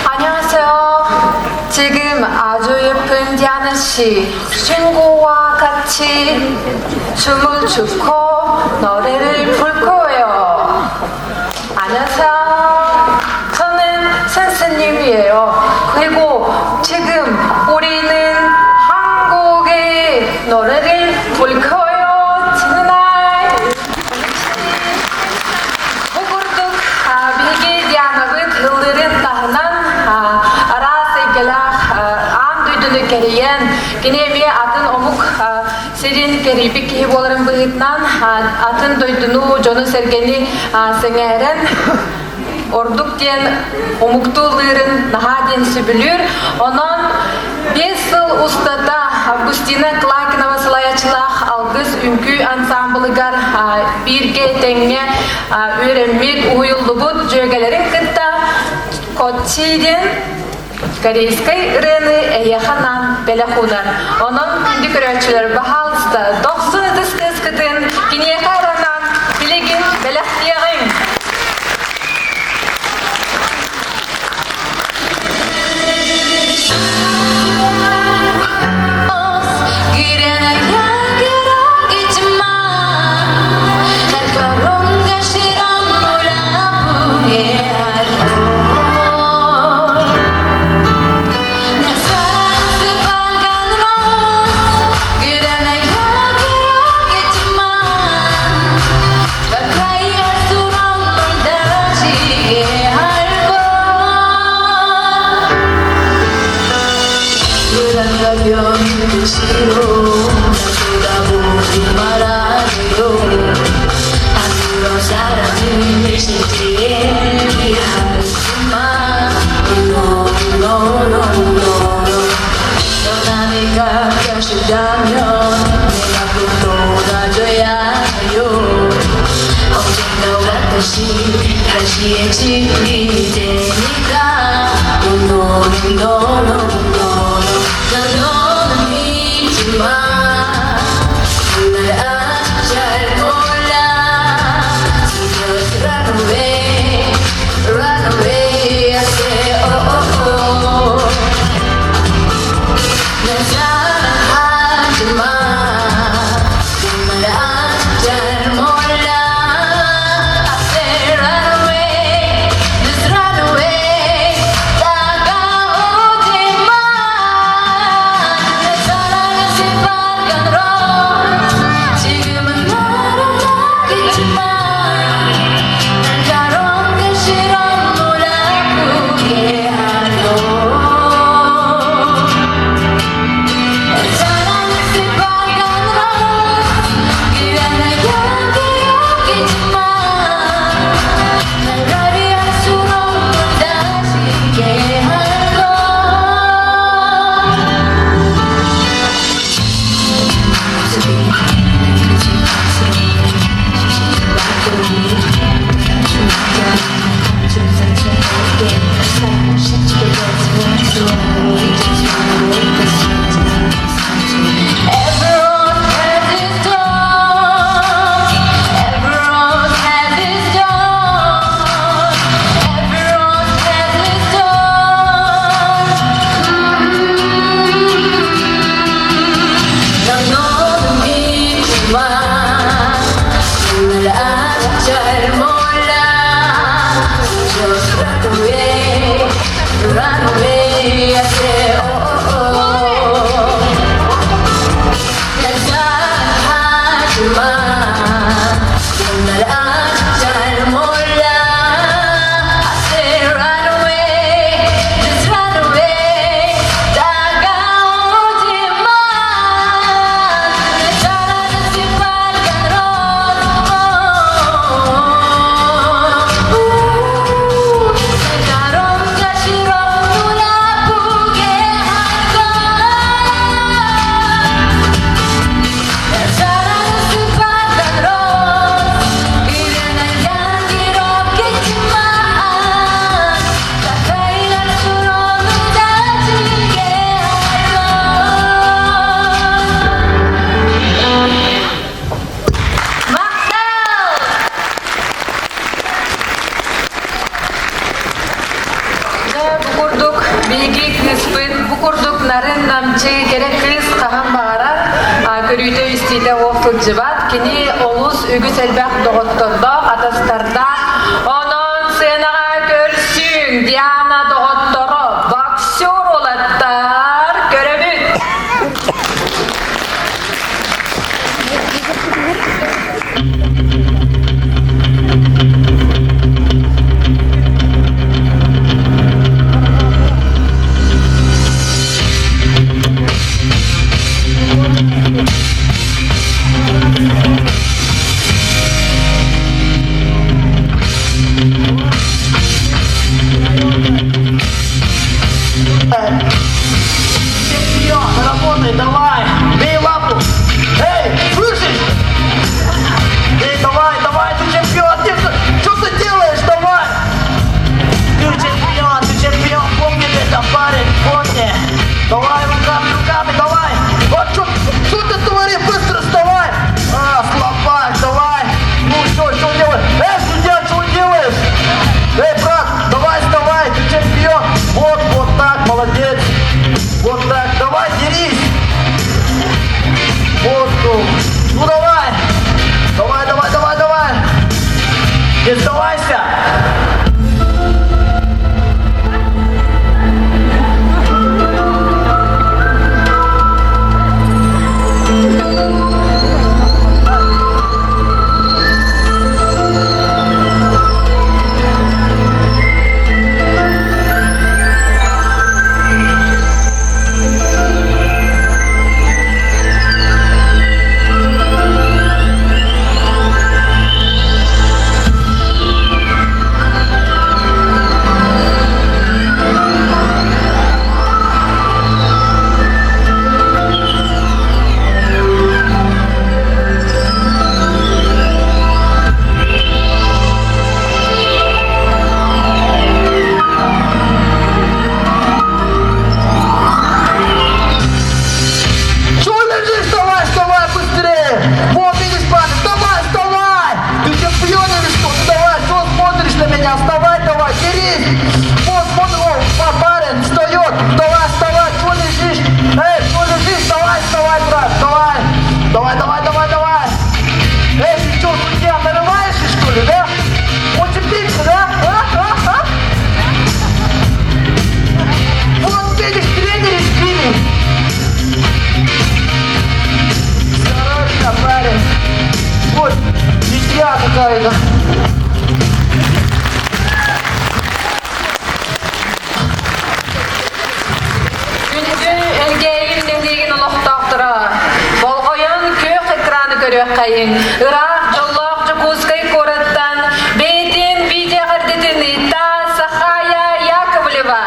안녕하세요. 지금 아주 예쁜 디아나 씨 친구와 같이 춤을 추고 노래를 부를 거예요. 안녕하세요. 저는 선생님이에요. 그리고 지금 우리는 한국의 노래를 부를 거예요. tonight. Бу курдук биһиги Дианабыт ыллыырын таһынан араас эйгэлээх аан дойдуну кэрийэн, кини эмиэ атын омук сирин кэрийбит киһи буоларын быһыытынан атын дойдуну, дьону-сэргэни сэҥээрэн ордук диэн омуктуу ыллыырын наһаа диэн сөбүлүүр. Онон 5 сыл устата Августина Клакинова салайааччылаах Алгыс үҥкүү ансаамбылыгар бииргэ тэҥҥэ үөрэммит, уһуйуллубут дьүөгэлэрин кытта Котчи диэн корейскай ырыаны эһиэхэ анаан бэлэх уунар. Онон күндү көрөөччүлэр, баһаалыста, дохсун ытыс тыаскытын киниэхэ анаан билигин бэлэхтиэҕиҥ! Дьэ, бу курдук биһиги кыыспыт, бу курдук нарын-намчы кэрэ кыыс хаһан баҕарар көрүүтэ-истиитэ уох сылдьыбат. Кини олус үгүс элбэх доҕоттордоох, атастардаах. Онон сценаҕа көрсүҥ, Диана доҕотторо, боксер уолаттар, көрөбүт! Не сдавайся! Чего лежишь? Вставай, вставай быстрее! Вот видишь, парень, вставай, вставай! Ты что, пьяный или что? Ну давай, что смотришь на меня? Вставай, давай, дерись! Вот, смотри, о, парень, встает! Давай, вставай, что лежишь? Эй, что лежишь? Вставай, вставай, брат, вставай! Давай, давай, давай, давай! Эй, ты что, судья, нарываешься, что ли, да? Уцепился, да? А, а, а? Вот видишь, тренеры сбили! Осторожно, парень. Вот, ничья какая-то. Күндү Элгээйим нэһилиэгин олохтоохторо, болҕойон күөх экраны көрүөххэйиҥ, ыраах дьоллоох Дьокуускай куораттан бэйэтин видеоҕэрдэтин ыытта Сахая Яковлева.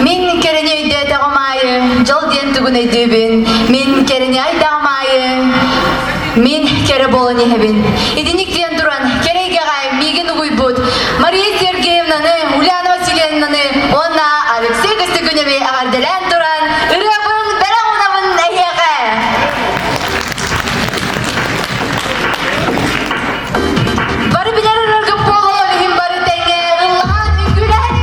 Мин кэрэни өйдөөтөҕүм аайы, дьол диэн тугун өйдүүбүн. Мин кэрэни айдаҕым аайы, мин кэрэ буолан иһэбин. Итинник диэн туран, кэрэйгэҕэ миигин угуйбут Мария Сергеевнаны, Ульяна Васильевнаны уонна Алексей Костюкуневи эҕэрдэлээн туран, ырыабын бэлэх уунабын эһиэхэ! Бары билэр ырыаргыт буолуон иһин бары тэҥҥэ ыллаһан үҥкүүлэһэн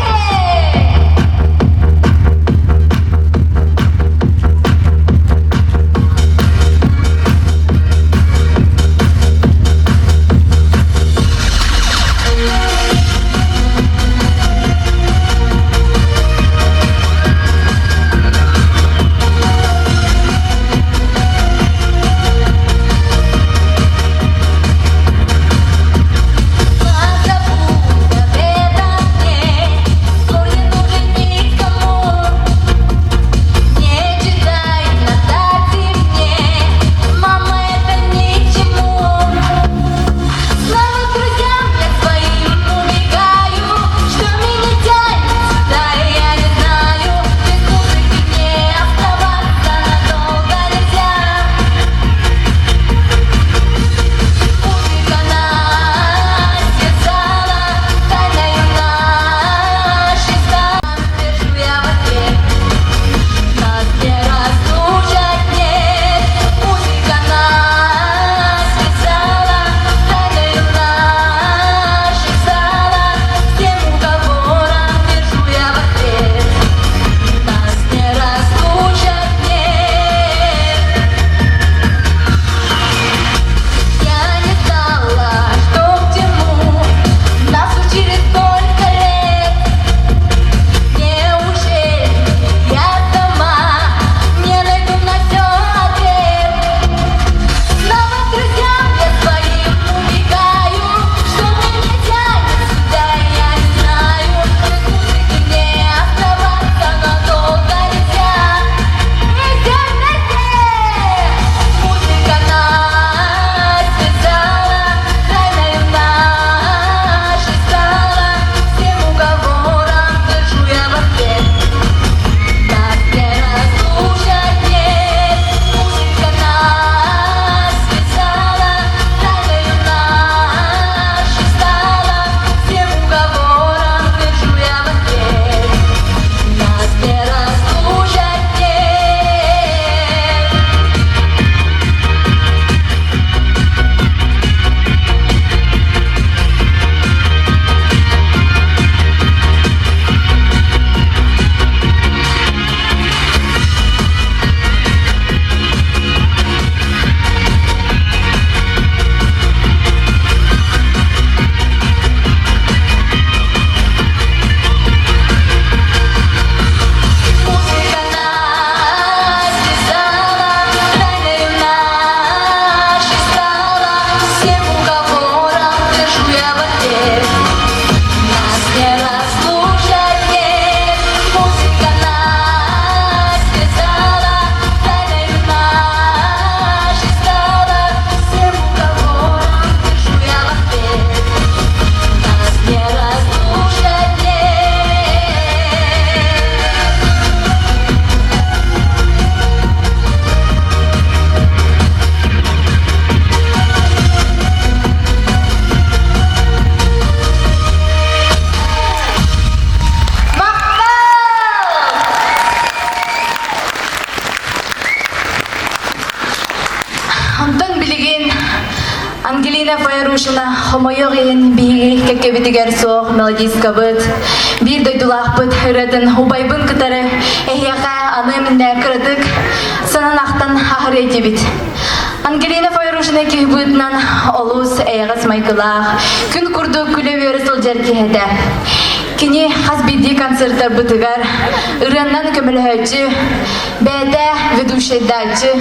Ангелина Файрушина хомойуох иһин биһиги кэккэбитигэр суох мелодисткабыт, биир дойдулаахпыт ырыатын убайбын кытары эһиэхэ аны миннэ кыратык санан ахтан аһарыа этибит. Ангелина Файрушина киһи быһыытынан олус эйэҕэс майгылаах, күн курдук күлэ-үөрэ сылдьар киһи этэ. Кини хас биирдии концертарбытыгар ырыаннан көмөлөһөөччү, бэйэтэ ведущайдааччы,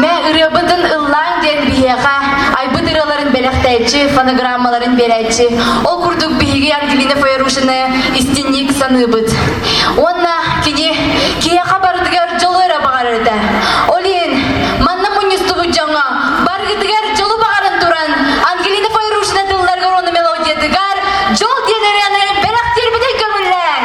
мэ ырыабытын ыллааҥ диэн биһиэхэ айбыт ырыаларын бэлэхтээччи, фонограммаларын биэрээччи. Ол курдук биһиги Ангелина Файрушины истинник саныыбыт. Уонна кини киһиэхэ барытыгар дьолу эрэ баҕарар этэ. Ол иһин манна мунньустубут дьоҥҥо барыгытыгар дьолу баҕаран туран Ангелина Файрушина тылларыгар уонна мелодиятыгар дьол диэн ырыаны бэлэхтиэрбитин көҥүллээҥ!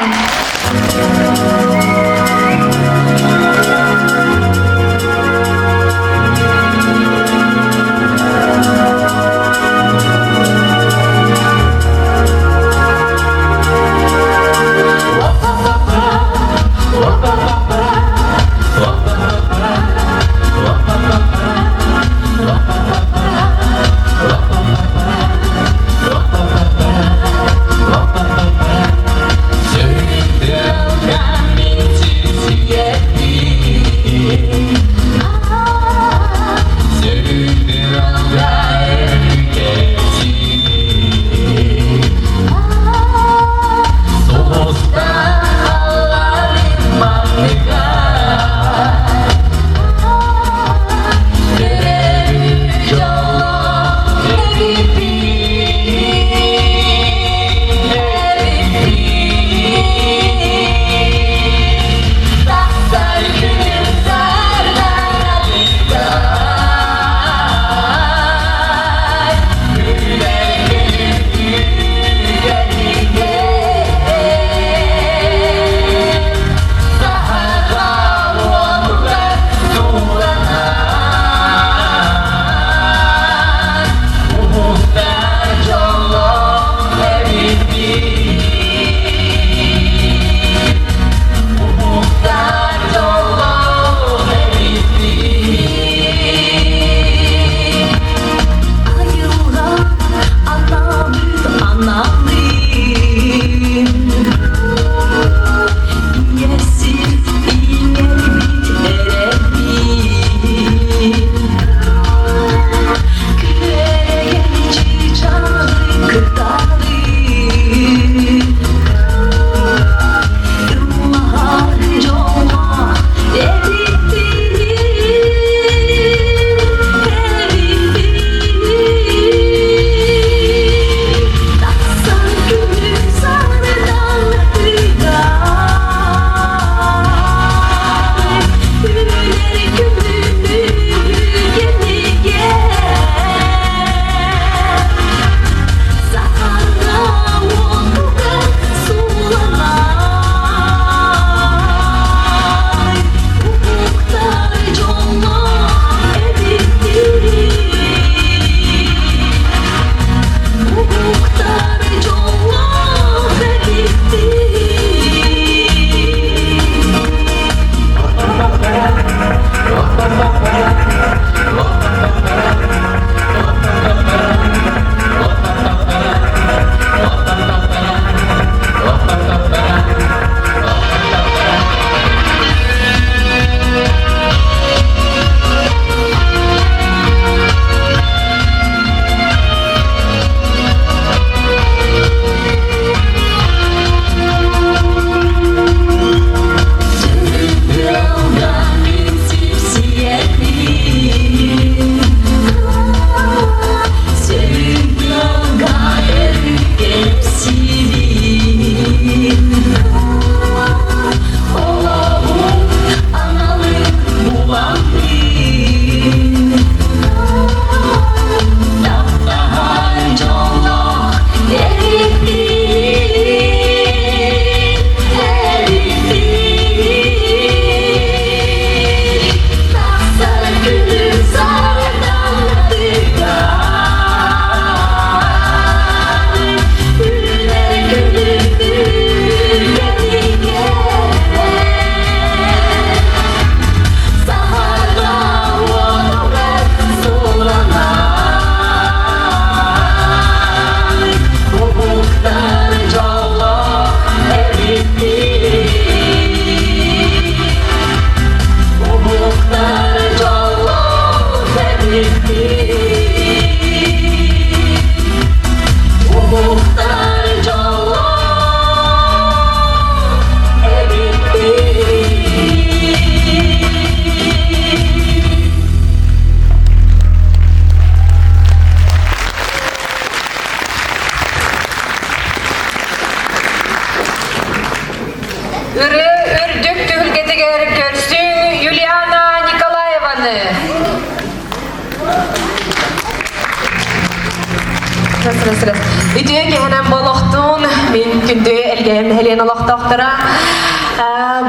Сырыт. Үтүө киһинэн болохтуун, мин күндү Элгээм нэһилиэн олохтоохторо.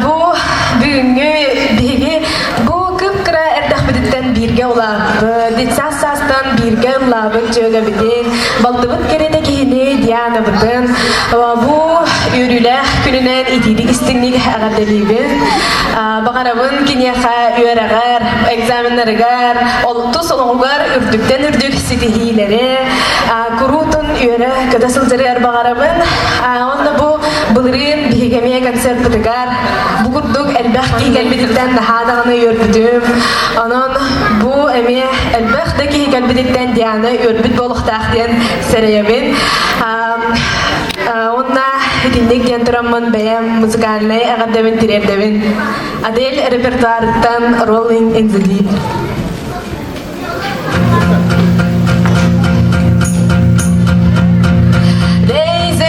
Бу бүгүҥҥү биһиги бу кып-кыра эрдэхпититтэн бииргэ улааппыт, детсад саастан бииргэ ыллаабыт дьүөгэбитин, балтыбыт кэриэтэ киһини Дианабытын бу үөрүүлээх күнүнэн итиитик истиҥник эҕэрдэлиибин. Баҕарабын киниэхэ үөрэҕэр, экзаменнарыгар, тус олоҕугар үрдүктэн үрдүк ситиһиилэри, куруутун үөрэ-көтө сылдьарыгар баҕарабын. Онно бу былырыын биһиги эмиэ концертпытыгар бу курдук элбэх киһи кэлбититтэн наһаа даҕаны үөрбүтүм. Онон бу эмиэ элбэх да киһи кэлбититтэн Диана үөрбүт буолуохтаах диэн сэрэйэбин. Уонна итинник диэн тураммын бэйэм музыкальнай эҕэрдэбин тириэрдэбин. Адель репертуарыттан Rolling in the Deep. There's a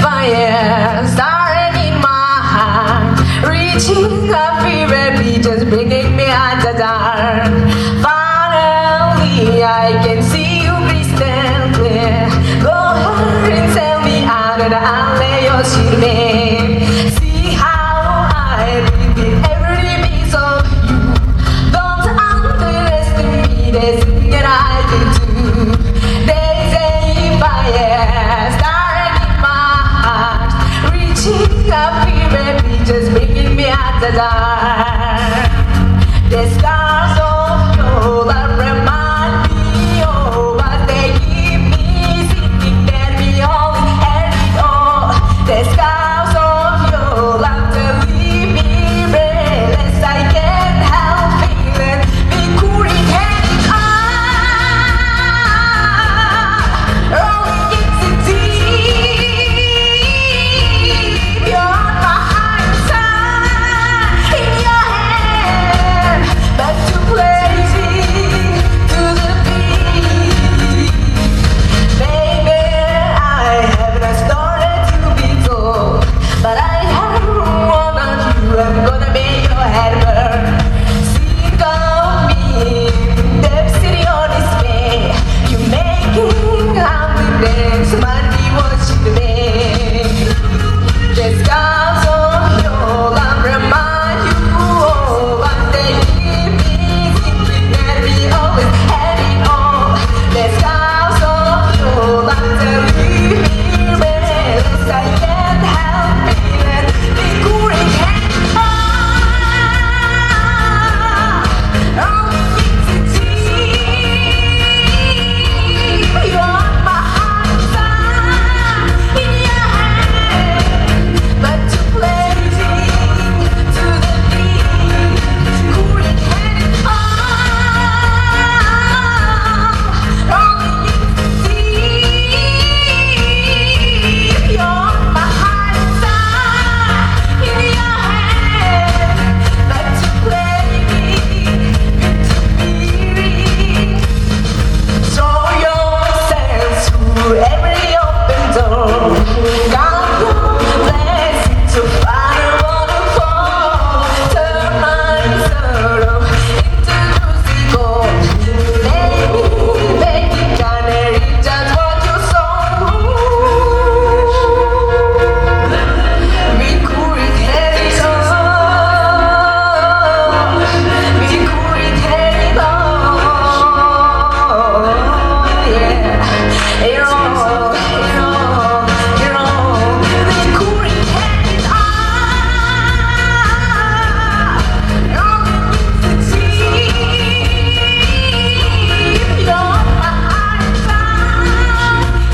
fire starting in my heart, reaching a fever pitch, just bringing me out the dark. Finally, I can see you crystal clear. Go ahead and tell me out and I'll lay your shit See how I live in every piece of you. Don't underestimate this that I can do. There's a fire starting in my heart, reaching a fever pitch, just bringing me out the dark. The scars of your love remind me of what they give me, thinking that we only had it all. The scars of your love to leave me breathless. I can't help feeling we couldn't have it all. Rolling in the deep, you're my heart in your hand, but you play me to the beat. Baby, I have a story to be told, but I have one on you. I'm gonna make your head burn. Think of me, the city on display. You making happiness, money what you make. The scars of your love remind you of what they give me, thinking that we always had it all. The scars of your love to leave me restless. I can't help feeling we couldn't have it all. Only it's deep. You're my heart in your hand, but you play me to the beat. Couldn't have it all. Rolling in the deep. You're my heart in your hand, but you play me to be. Throw yourself through every open door. Count your blessings to find a waterfall. Turn my sorrow into juicy gold. Baby, make it canary, just what you sow. We could have it all. We could have it all. Yeah. It all, it all, it all. We could have it all. Rolling in the deep. You're my heart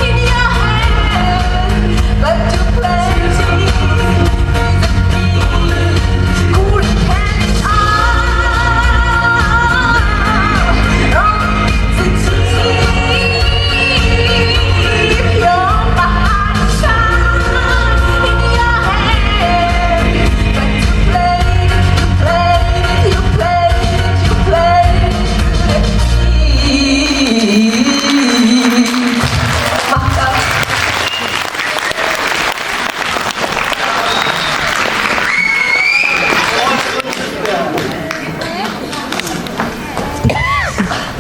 in your hand, but you play me with a beat. Couldn't have it all. Rolling in the deep. You're my heart in your hand, but you played it, you played it, you played it, you played it to the beat. Махтал.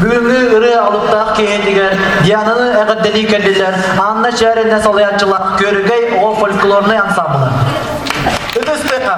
Бүгүҥҥү ырыа ырыа алыптаах киэһэтигэр Диананы эҕэрдэлии кэллилэр Анна Чээринэ салайааччылаах Күөрэгэй оҕо фольклорнай ансаамбыла. Ытыс тыаһа!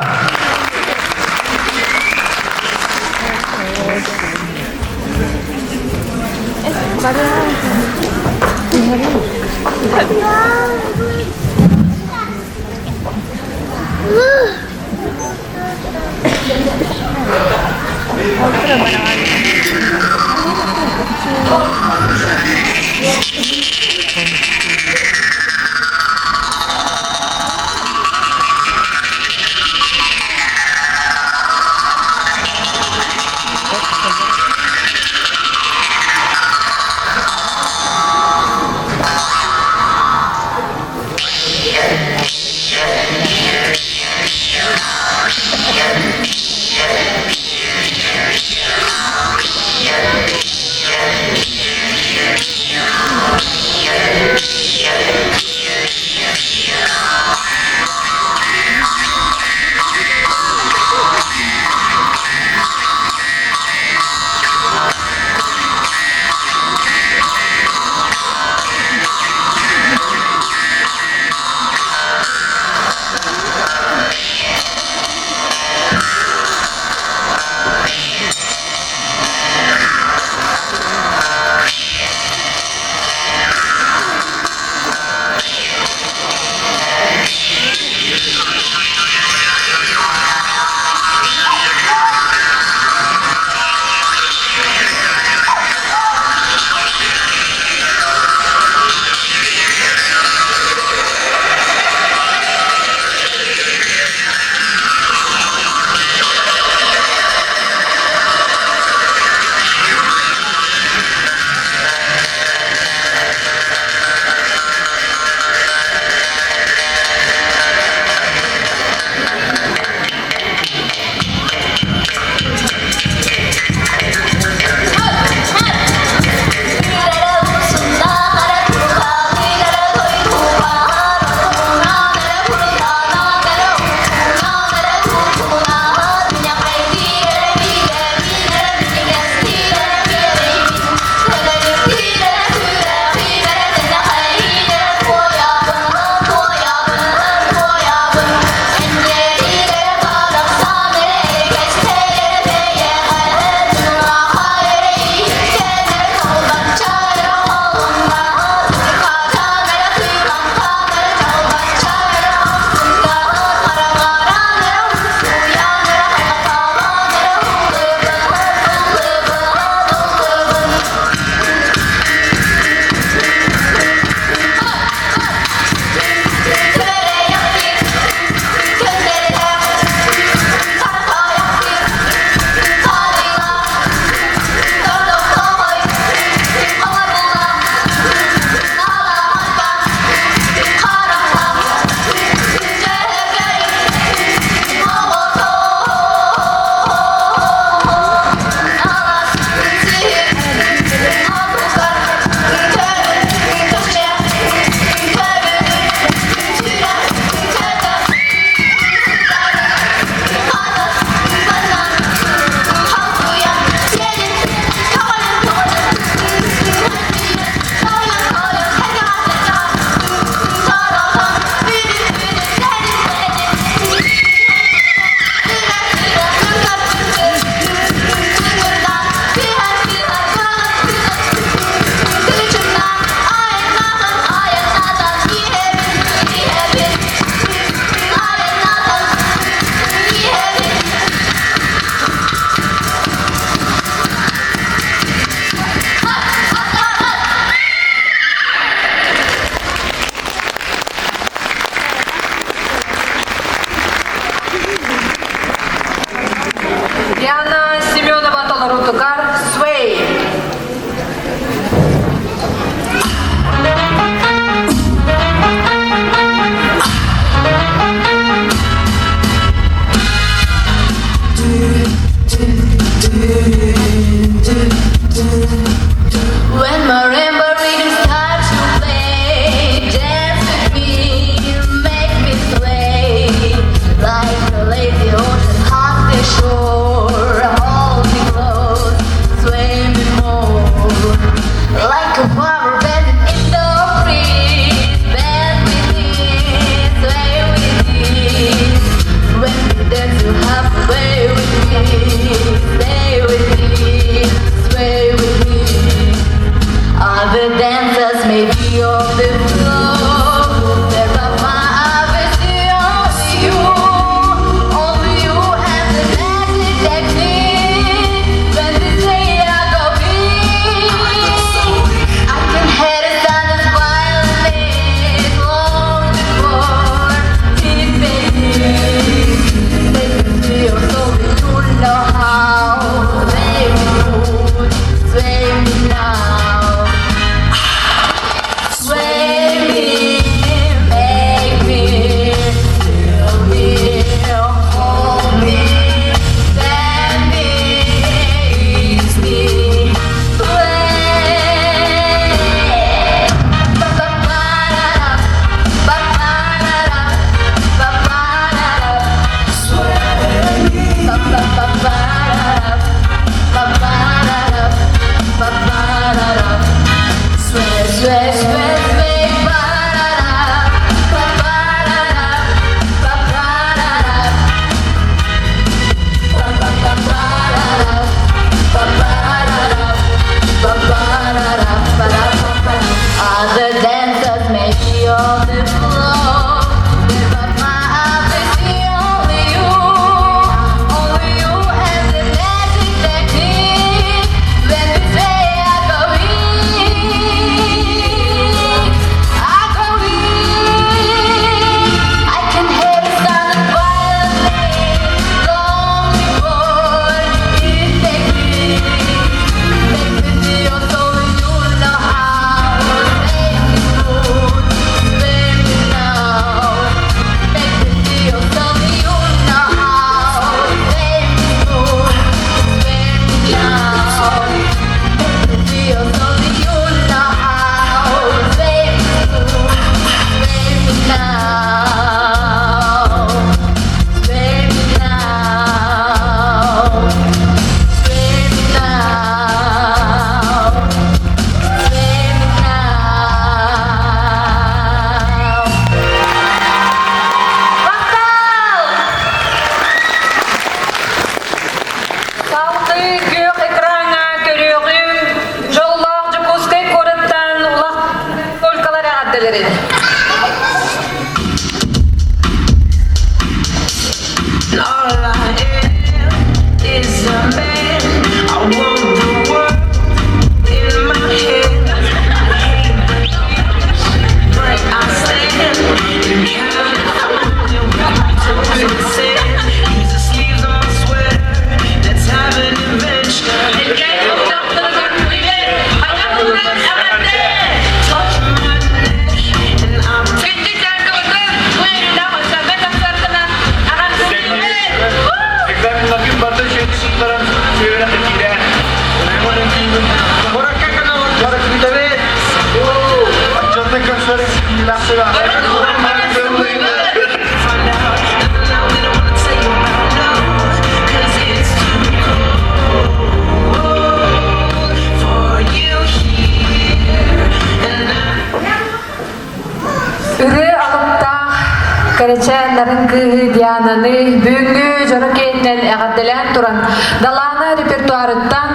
Салгыы күөх экраҥҥа көрүөҕүҥ дьоллоох Дьокуускай куораттан улах Олькалар эҕэрдэлэрин. All I am is a man. I want the world in my hand. I hate the but I stand in California with my toes in the sand. Use the sleeves on my sweater. Let's have an adventure. Touch my neck and I'm Экзаменнаргын барда үчүгэй туттаран үөрэх киирэ. Отчетный find out nothing I really wanna tell you about no, 'cause it's too cold for you here and I. Ырыа алыптаах кэрэчээн нарын кыыһы Диананы бүгүҥҥү дьоро киэнинэн эҕэрдэлээн туран Далаана репертуарыттан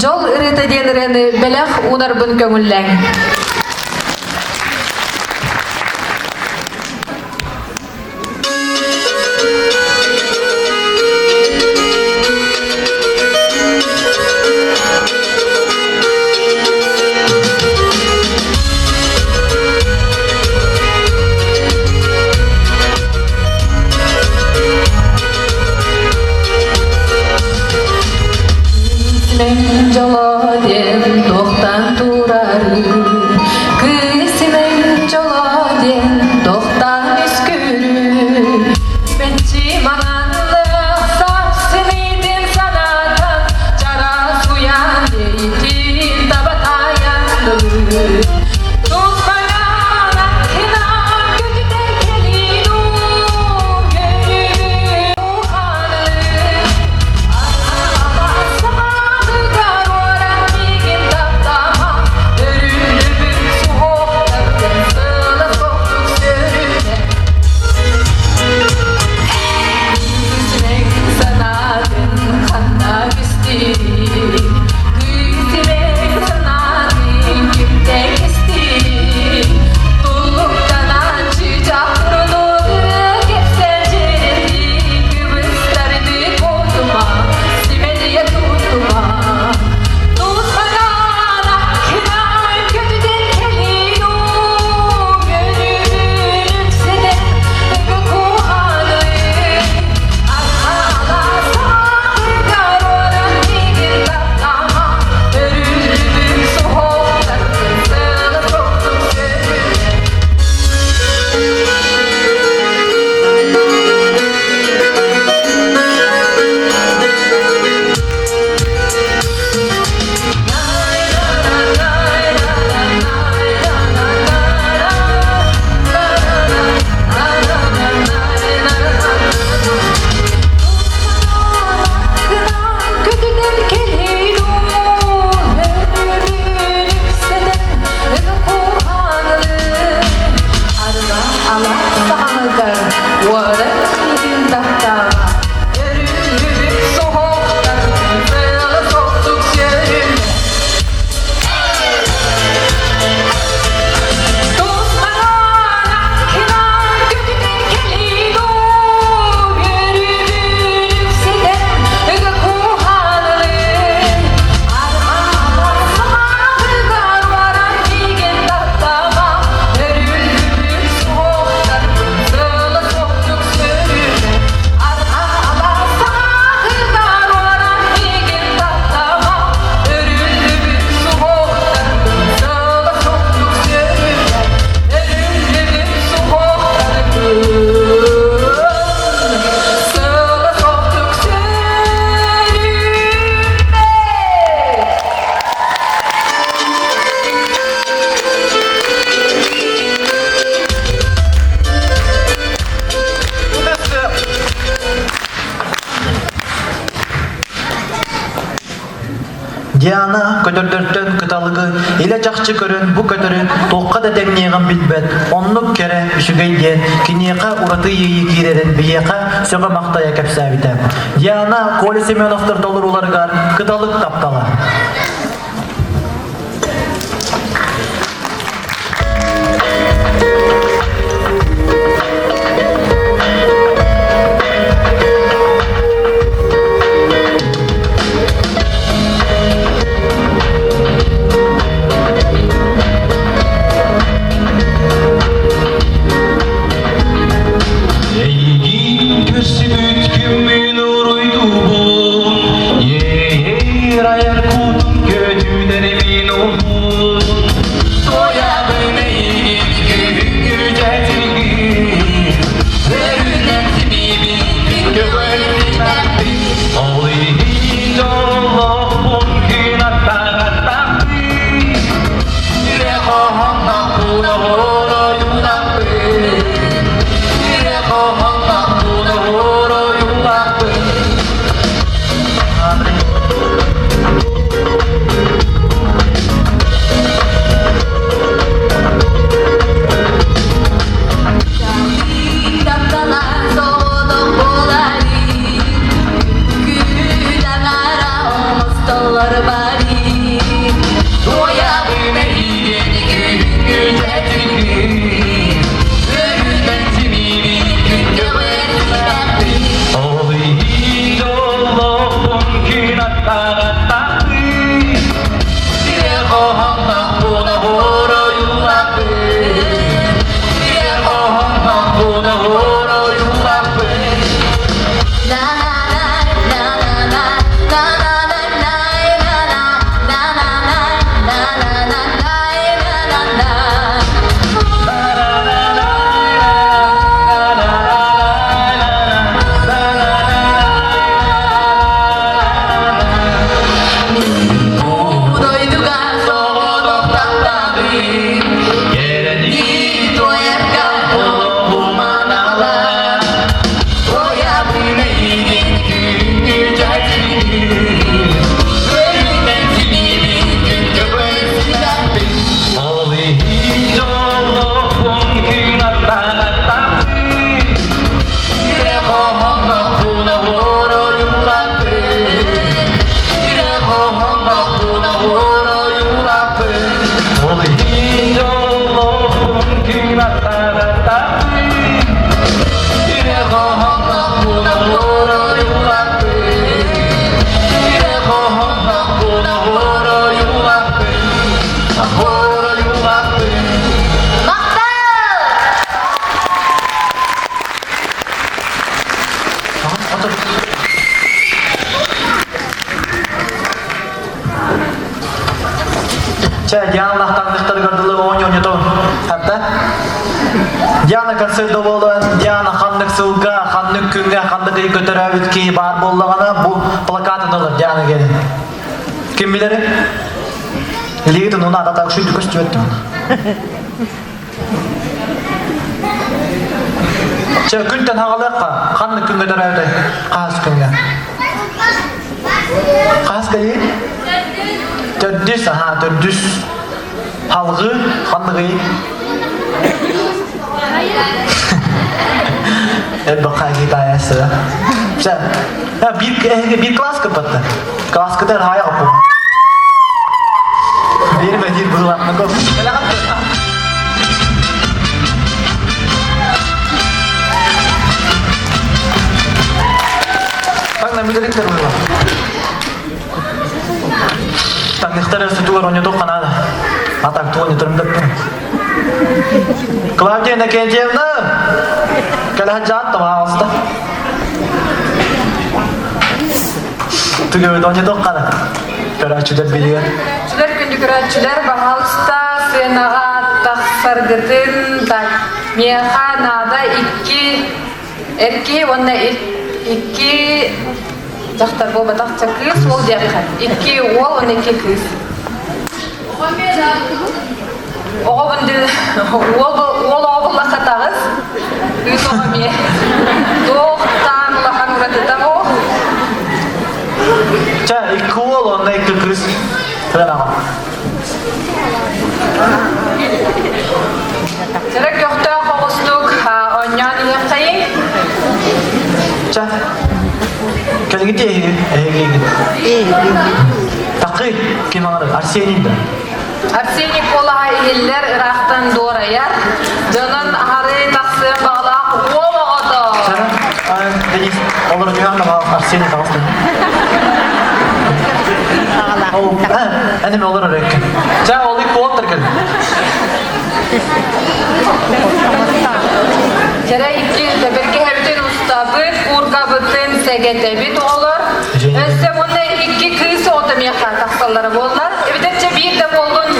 «Дьол ырыата» диэн ырыаны бэлэх уунарбын көҥүллээҥ. Кыыс дьоло диэн туохтан турарый? Кыыс имэҥ дьоло диэн туохтан үскүүрүй? Мэнчи маҥанлык сапсыныытын санаатан чараас куйаан иэйиитин таба таайан ылыы. Туспанан аттынан көтүтэр кэлин уу, көрүбүт ухаанылыы. Диана көтөрдөртөн кыталыгы илэ-чахчы көрөн бу көтөрү туохха да тэҥниэҕин билбэт, оннук кэрэ, үчүгэй диэн киниэхэ ураты иэйии киирэрин биһиэхэ сөҕө-махтайа кэпсээбитэ. Диана Коля Семеновтар толорууларыгар кыталык таптала. Эйигин көрсүбүт күммүн уруйдуубун, Иэйэр айар кутум көтүтэрбин уһун. Туойабын эйигин күһүҥҥү дьэтилгин, Өрүнэн симиибин көҕөрүмэппин. Ол иһин дьоллоохпун күн аттаҕаттахпын, Сүрэх оһоҥнохпун оһуор ойуулахпын. Сүрэх оһоҥнохпун оһуор ойуулахпын. Таптала соҕотох буоларый, Күн аҥара оҥостоллор барый. Туойабын эйигин күһүҥҥү дьэтилгин, Өрүтэн симиибин күн көҕөрүмэппин. Ол иһин дьоллоохпун күн аттаҕаттахпын, Сүрэх оһоҥнохпун оһуор ойуулахпын. Сүрэх оһоҥнохпун оһуор ойуулахпын. На на на на на на на на на на на на на на на на на Дойдуга Соҕотох таптаабын, кэрэни туойарга олоҕуманалар. Туойабын эйигин күҥҥү дьэтилгин, Өрүнэн симиибин күн көбөн симэхпин. Ол иһин дьоллоохпун күн аттаҕаттахпын, Сүрэх оһоҥнохпун оһуор ойуулахпын. Сүрэх оһоҥнохпун оһуор ойуулахпын. Ол иһин дьоллоохпун күн аттаҕаттахпын, Сүрэх оһоҥнохпун оһуор ойуулахпын. Сүрэх оһоҥнохпун оһуор ойуулахпын. Оһуор ойуулахпын. Махтал! Чэ, Диана таңдыктарыгар дылы оонньоонньото хатта. Диана концерт буолан, Диана ханнык сылга, ханнык күҥҥэ, ханнык ый көтөрөөбүт киһи баар буоллаҕына, бу плакатын ылар Диана келин. Ким билери? Илиитин уна ата так шүйді көстүөттү. Чэ, күнтэн хагалыахха, ханнык күҥҥэ төрөөбүтэй? Хаас күҥҥэ. Хаас кайы? Төрдүс, аха, төрдүс. Халгы, ханныгый? Элбэххэ китаясы. Чэ, биир, биир класс кыппатта. Класс кытар хая оппу. Биир бэдир быылатмаков. Таҥна мүлэриктер быыла. Таҥныхтар өстүтүгэр онньотук ханаада. Атак туон ытырымдаппын. Клавдия Иннокентьевна! Кэлэһэн жаат тамаалыста. Түгөбүт онньотук хана. Көрөөччүлэр билигэр. Көрөөччүлэр, күндү көрөөччүлэр, баһаалыста сыанаҕа тахсаргытын так миэхэ наада икки эр киһи уонна икки дьахтар буолбатахча кыыс уол диэххэ икки уол уонна икки кыыс оҕобун уол уол оҕо буллахха таҕыс кыыс оҕо эмиэ туохтаан улахан уратыта ол. Чэ, икки уол, онно икки кыыс. Тыанаҕа. Чэрэ көхтөөх оҕустук оонньоон иһиэххэйиҥ. Чэ, кэлгити эһиги, эһиги Такы ким аҥары? Арсений да? Арсений куолаһа иһиллэр, ыраахтан дуорайар. Дьонун аһары тахсыан баҕалаах уол оҕото. Денис, олор ньуһан да Арсений таҕыстын. Әнем олор өрөккө. Ча, ол ик куоттар кел. Чэрэ икки тэбэргэһэбитин устабыт, кууркабытын сэгэтэбит оҕолор. Өссө уонна икки кыыс оҕото миэхэ тахсаллара буоллар. Эбэтэр биир да буоллун,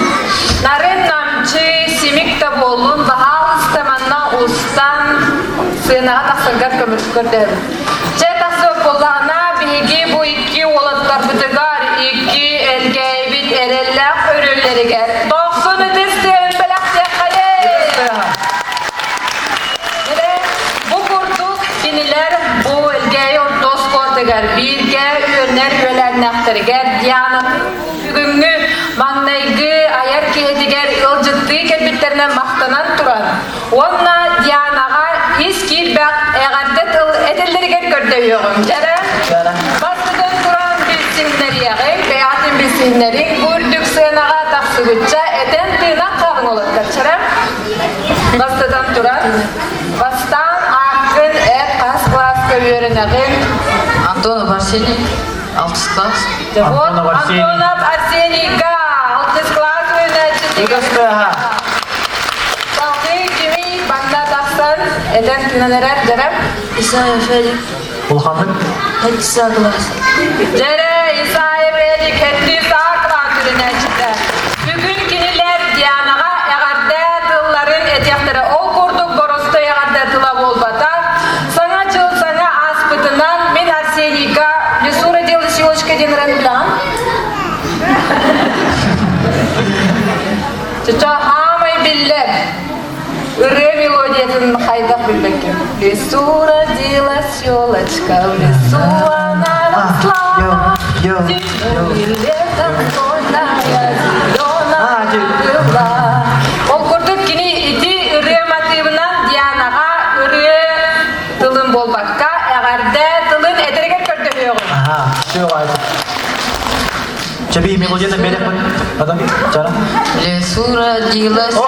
нарын намчы, симик да буоллун, баһаалыста манна устан сыанаҕа тахсаргар көрдөһөбүн. Чэ тахсыбыт буоллаҕына, биһиги бу икки уолаттарбытыгар икки элгээйбит эрэллээх өрүллэригэр дохсун ытыс тыаһын бэлэхтиэххэйэй! Бу курдук кинилэр бу Элгээйи орто оскуолатыгар бииргэ үөрэнэр үөлээннээхтэригэр Диана бүгүҥҥү маҥнайгы айар киһитигэр ыалдьыттыы кэлбиттэринэн махтанан туран уонна Дианаҕа ис киирбэх эҕэрдэ тыл этэллэригэр көрдөһүөҕүм. Дьэрэ, бастатан туран билсиһиннэриэҕиҥ, бэйэҕитин билсиһиннэриҥ, бу үрдүк сыанаҕа тахсыбычча этэн-тыынан хаалыҥ олоттор. Чэрэ, бастатан туран, бастаан ааккын эт хас кылааска үөрэнэҕин? Антонов Арсений, алтыс класс. Вот Антонов Арсенийга алтыс класс үөрэнээччитигэр. Салгыы кимий манна тахсан этэн тыынан эрэр дьэрэ? Исаев Эдик. Улаханнык? Хэттиса класс. Дьэрэ Исаев Эдик хэттиса класс үөрэнээччитэ. Бүгүн кинилэр Дианаҕа эҕэрдэ тылларын этиэхтэрэ. Ол курдук боростой эҕэрдэ тыла буолбатах. Саҥа дьыл саҥа ааспытынан мин Арсенийга лесу родилась елочка диэн ыран билэҕин? Чыча хаамай биллэр. Ырыа мелодиятын хайдах билбэккин. В лесу родилась елочка, в лесу она росла. Зимой и летом зеленая, зеленая была. Ол курдук кини ити ырыа матыыбынан Дианаҕа ырыа тылын буолбакка, эҕэрдэ тылын этэригэр көрдөһүөҕүм. Ага, все, Чаби мелодията берекпин. Потом, чара. Лесу родилась. Лесу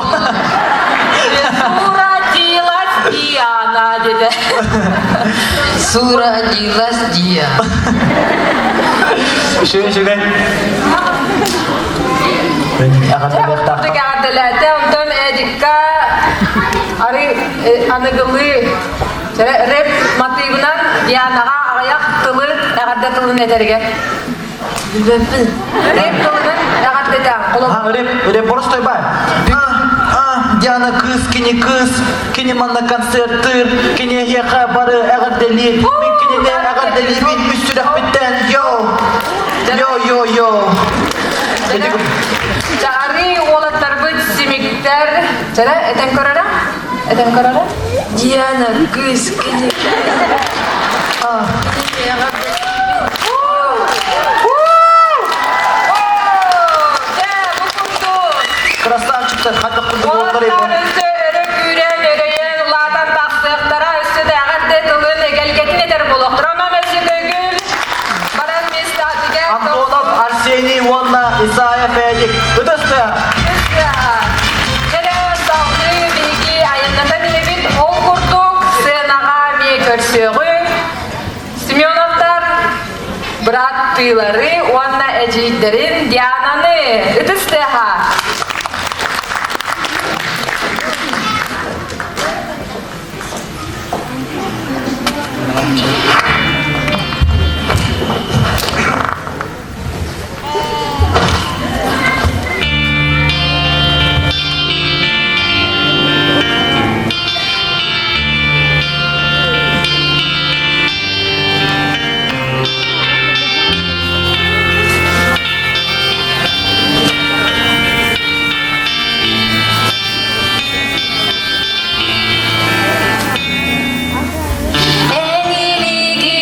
родилась Диана, деді. Лесу родилась Диана. Үшүгэй, үшүгэй. Эҕэрдэлээтэ, онтон Эдикка ары аныгылыы рэп матыыбынан Дианаҕа аҕыйах тылы эҕэрдэ тылын этэригэр. Билбэппин. Рэп тылынан эҕэрдэтэ. Рэп, рэп боростой бай. Диана кыыс, кини кыыс, кини манна концерттыыр, кини эһиэхэ бары эҕэрдэлиир, мин кинини эҕэрдэлиибин үс сүрэхпиттэн, йо, йо, йо, йо. Чаҕарыы уолаттарбыт симиктэр, чэрэ, этэн көрөрө? Этэн көрөрө? Диана кыыс, кини Красавчиктар хайдах курдук уоллар Уолаттар өссө өрө күүрэн, өрөйөн, улаатан тахсыахтара, өссө да эҕэрдэ тылын эгэлгэтин этэр буолуохтара. Онон өссө төгүл баран миэстэтигэр Антонов Арсений уонна Исаев Эдик. Ытыс Кэрэ салгыы биһиги айаннатан иһэбит. Ол курдук сценаҕа эмиэ көрсүөҕүҥ. Семеновтар бырааттыылары уонна эдьиийдэрин Диананы ытыс тыаһа. Эн илиигин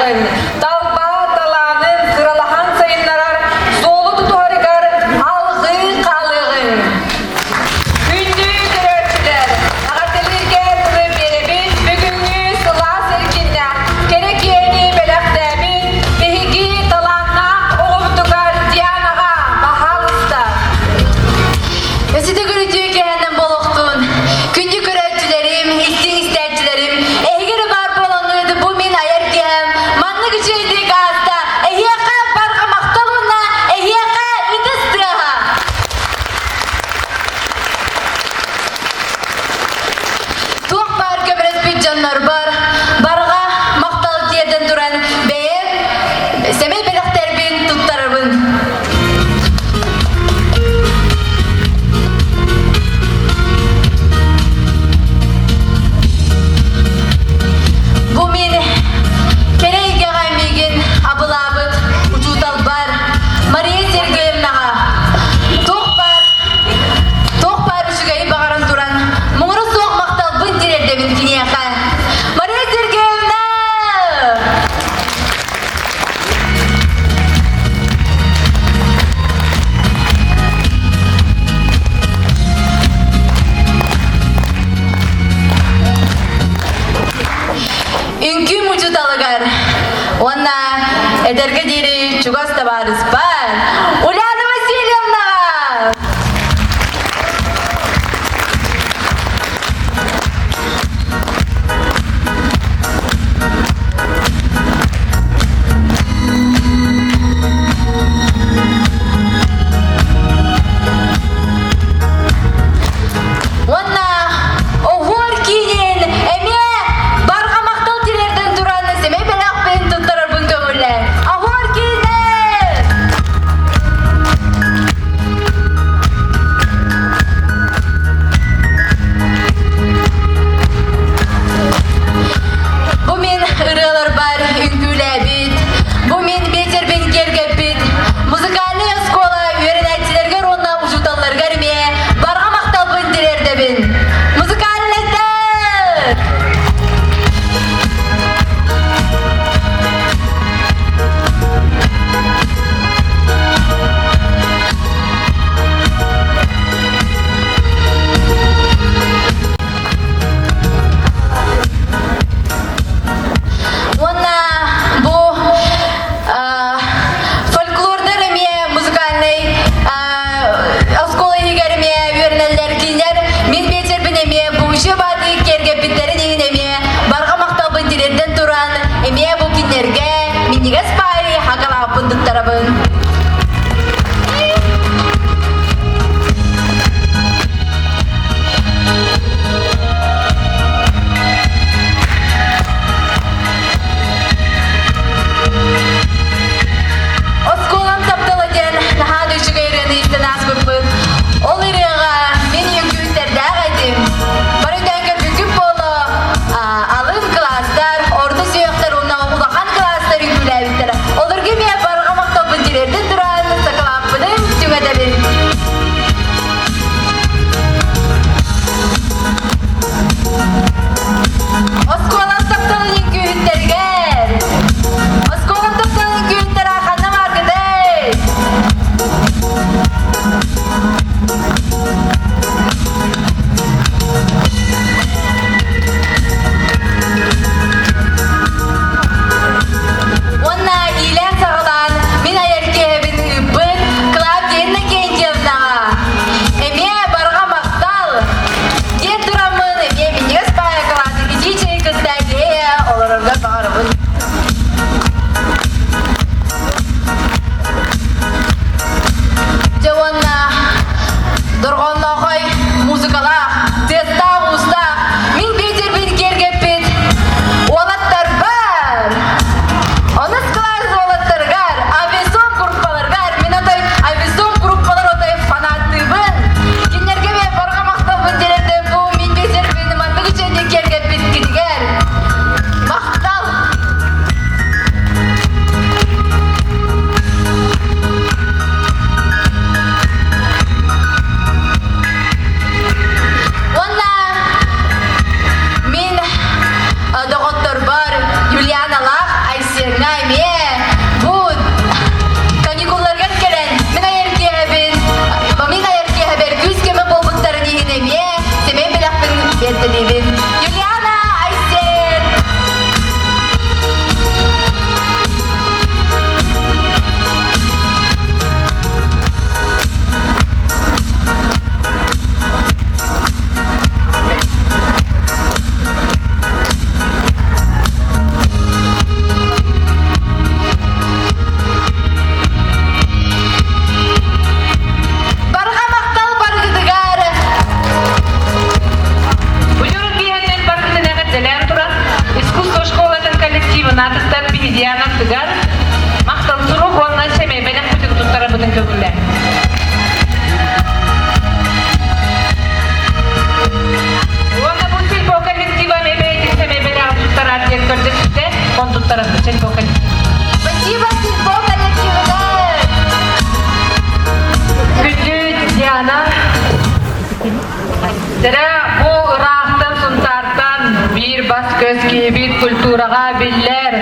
сүрэҕин, талба талаанын кыралаһан сайыннарар суолу тутуһарыгар алҕыы хаалыаҕыҥ. Күндү көрөөччүлэр, эҕэрдэлииргэ тылы биэрэбит бүгүҥҥү сылаас эркиннээх кэрэ киэни бэлэхтээбит биһиги талааннаах оҕобутугар Дианаҕа баһаалыста. Өсүтэ көрүтүү кэһэннэн болохтун. Күндү көрөөччүлэрим, истиҥ истээччилэрим, эһиги эрэ баар буолаҥҥыт бу мин айар киһэм маннык үчүгэйдик ааста. Эһиэхэ барҕа махтал уонна эһиэхэ ытыс тыаһа. Туох баар көмөлөспүт дьоннорбор барҕа махтал тиэрдэн туран бэйэм сэмэй бэлэхтэрбин туттарабын. Бу мин кэрэ эйгэҕэ миигин абылаабыт учууталбар Мария Сергеевнаҕа туох баар туох баар үчүгэйи баҕаран туран муҥура суох махталбын тириэрдэбин киниэхэ. Мария Сергеевна! Үҥкүү мучуталыгар уонна эдэргэ диэри чугас табаарыспар Уляна Васильевнаҕа! Уонна оһуор киинин эмиэ барҕа махтал тириэрдэн туран сэмэй бэлэхпин туттарарбын көҥүллээн. Оһуор киинин! 18 биһидиан аттыгар махтал сурук уонна сэмэй бэлэхпитин туттарабытын көҥүллээ. Уонна бу сельпо коллектива бэйэтин сэмэй бэлэҕин туттараар диэн көрдөспүтэ, он туттарабыт сельпо коллектив. Спасибо сельпо коллективыгар! Күндү Диана, Дэрэ бу ыраахтан Сунтаартан биир бас-көс киһибит культураҕа биллэр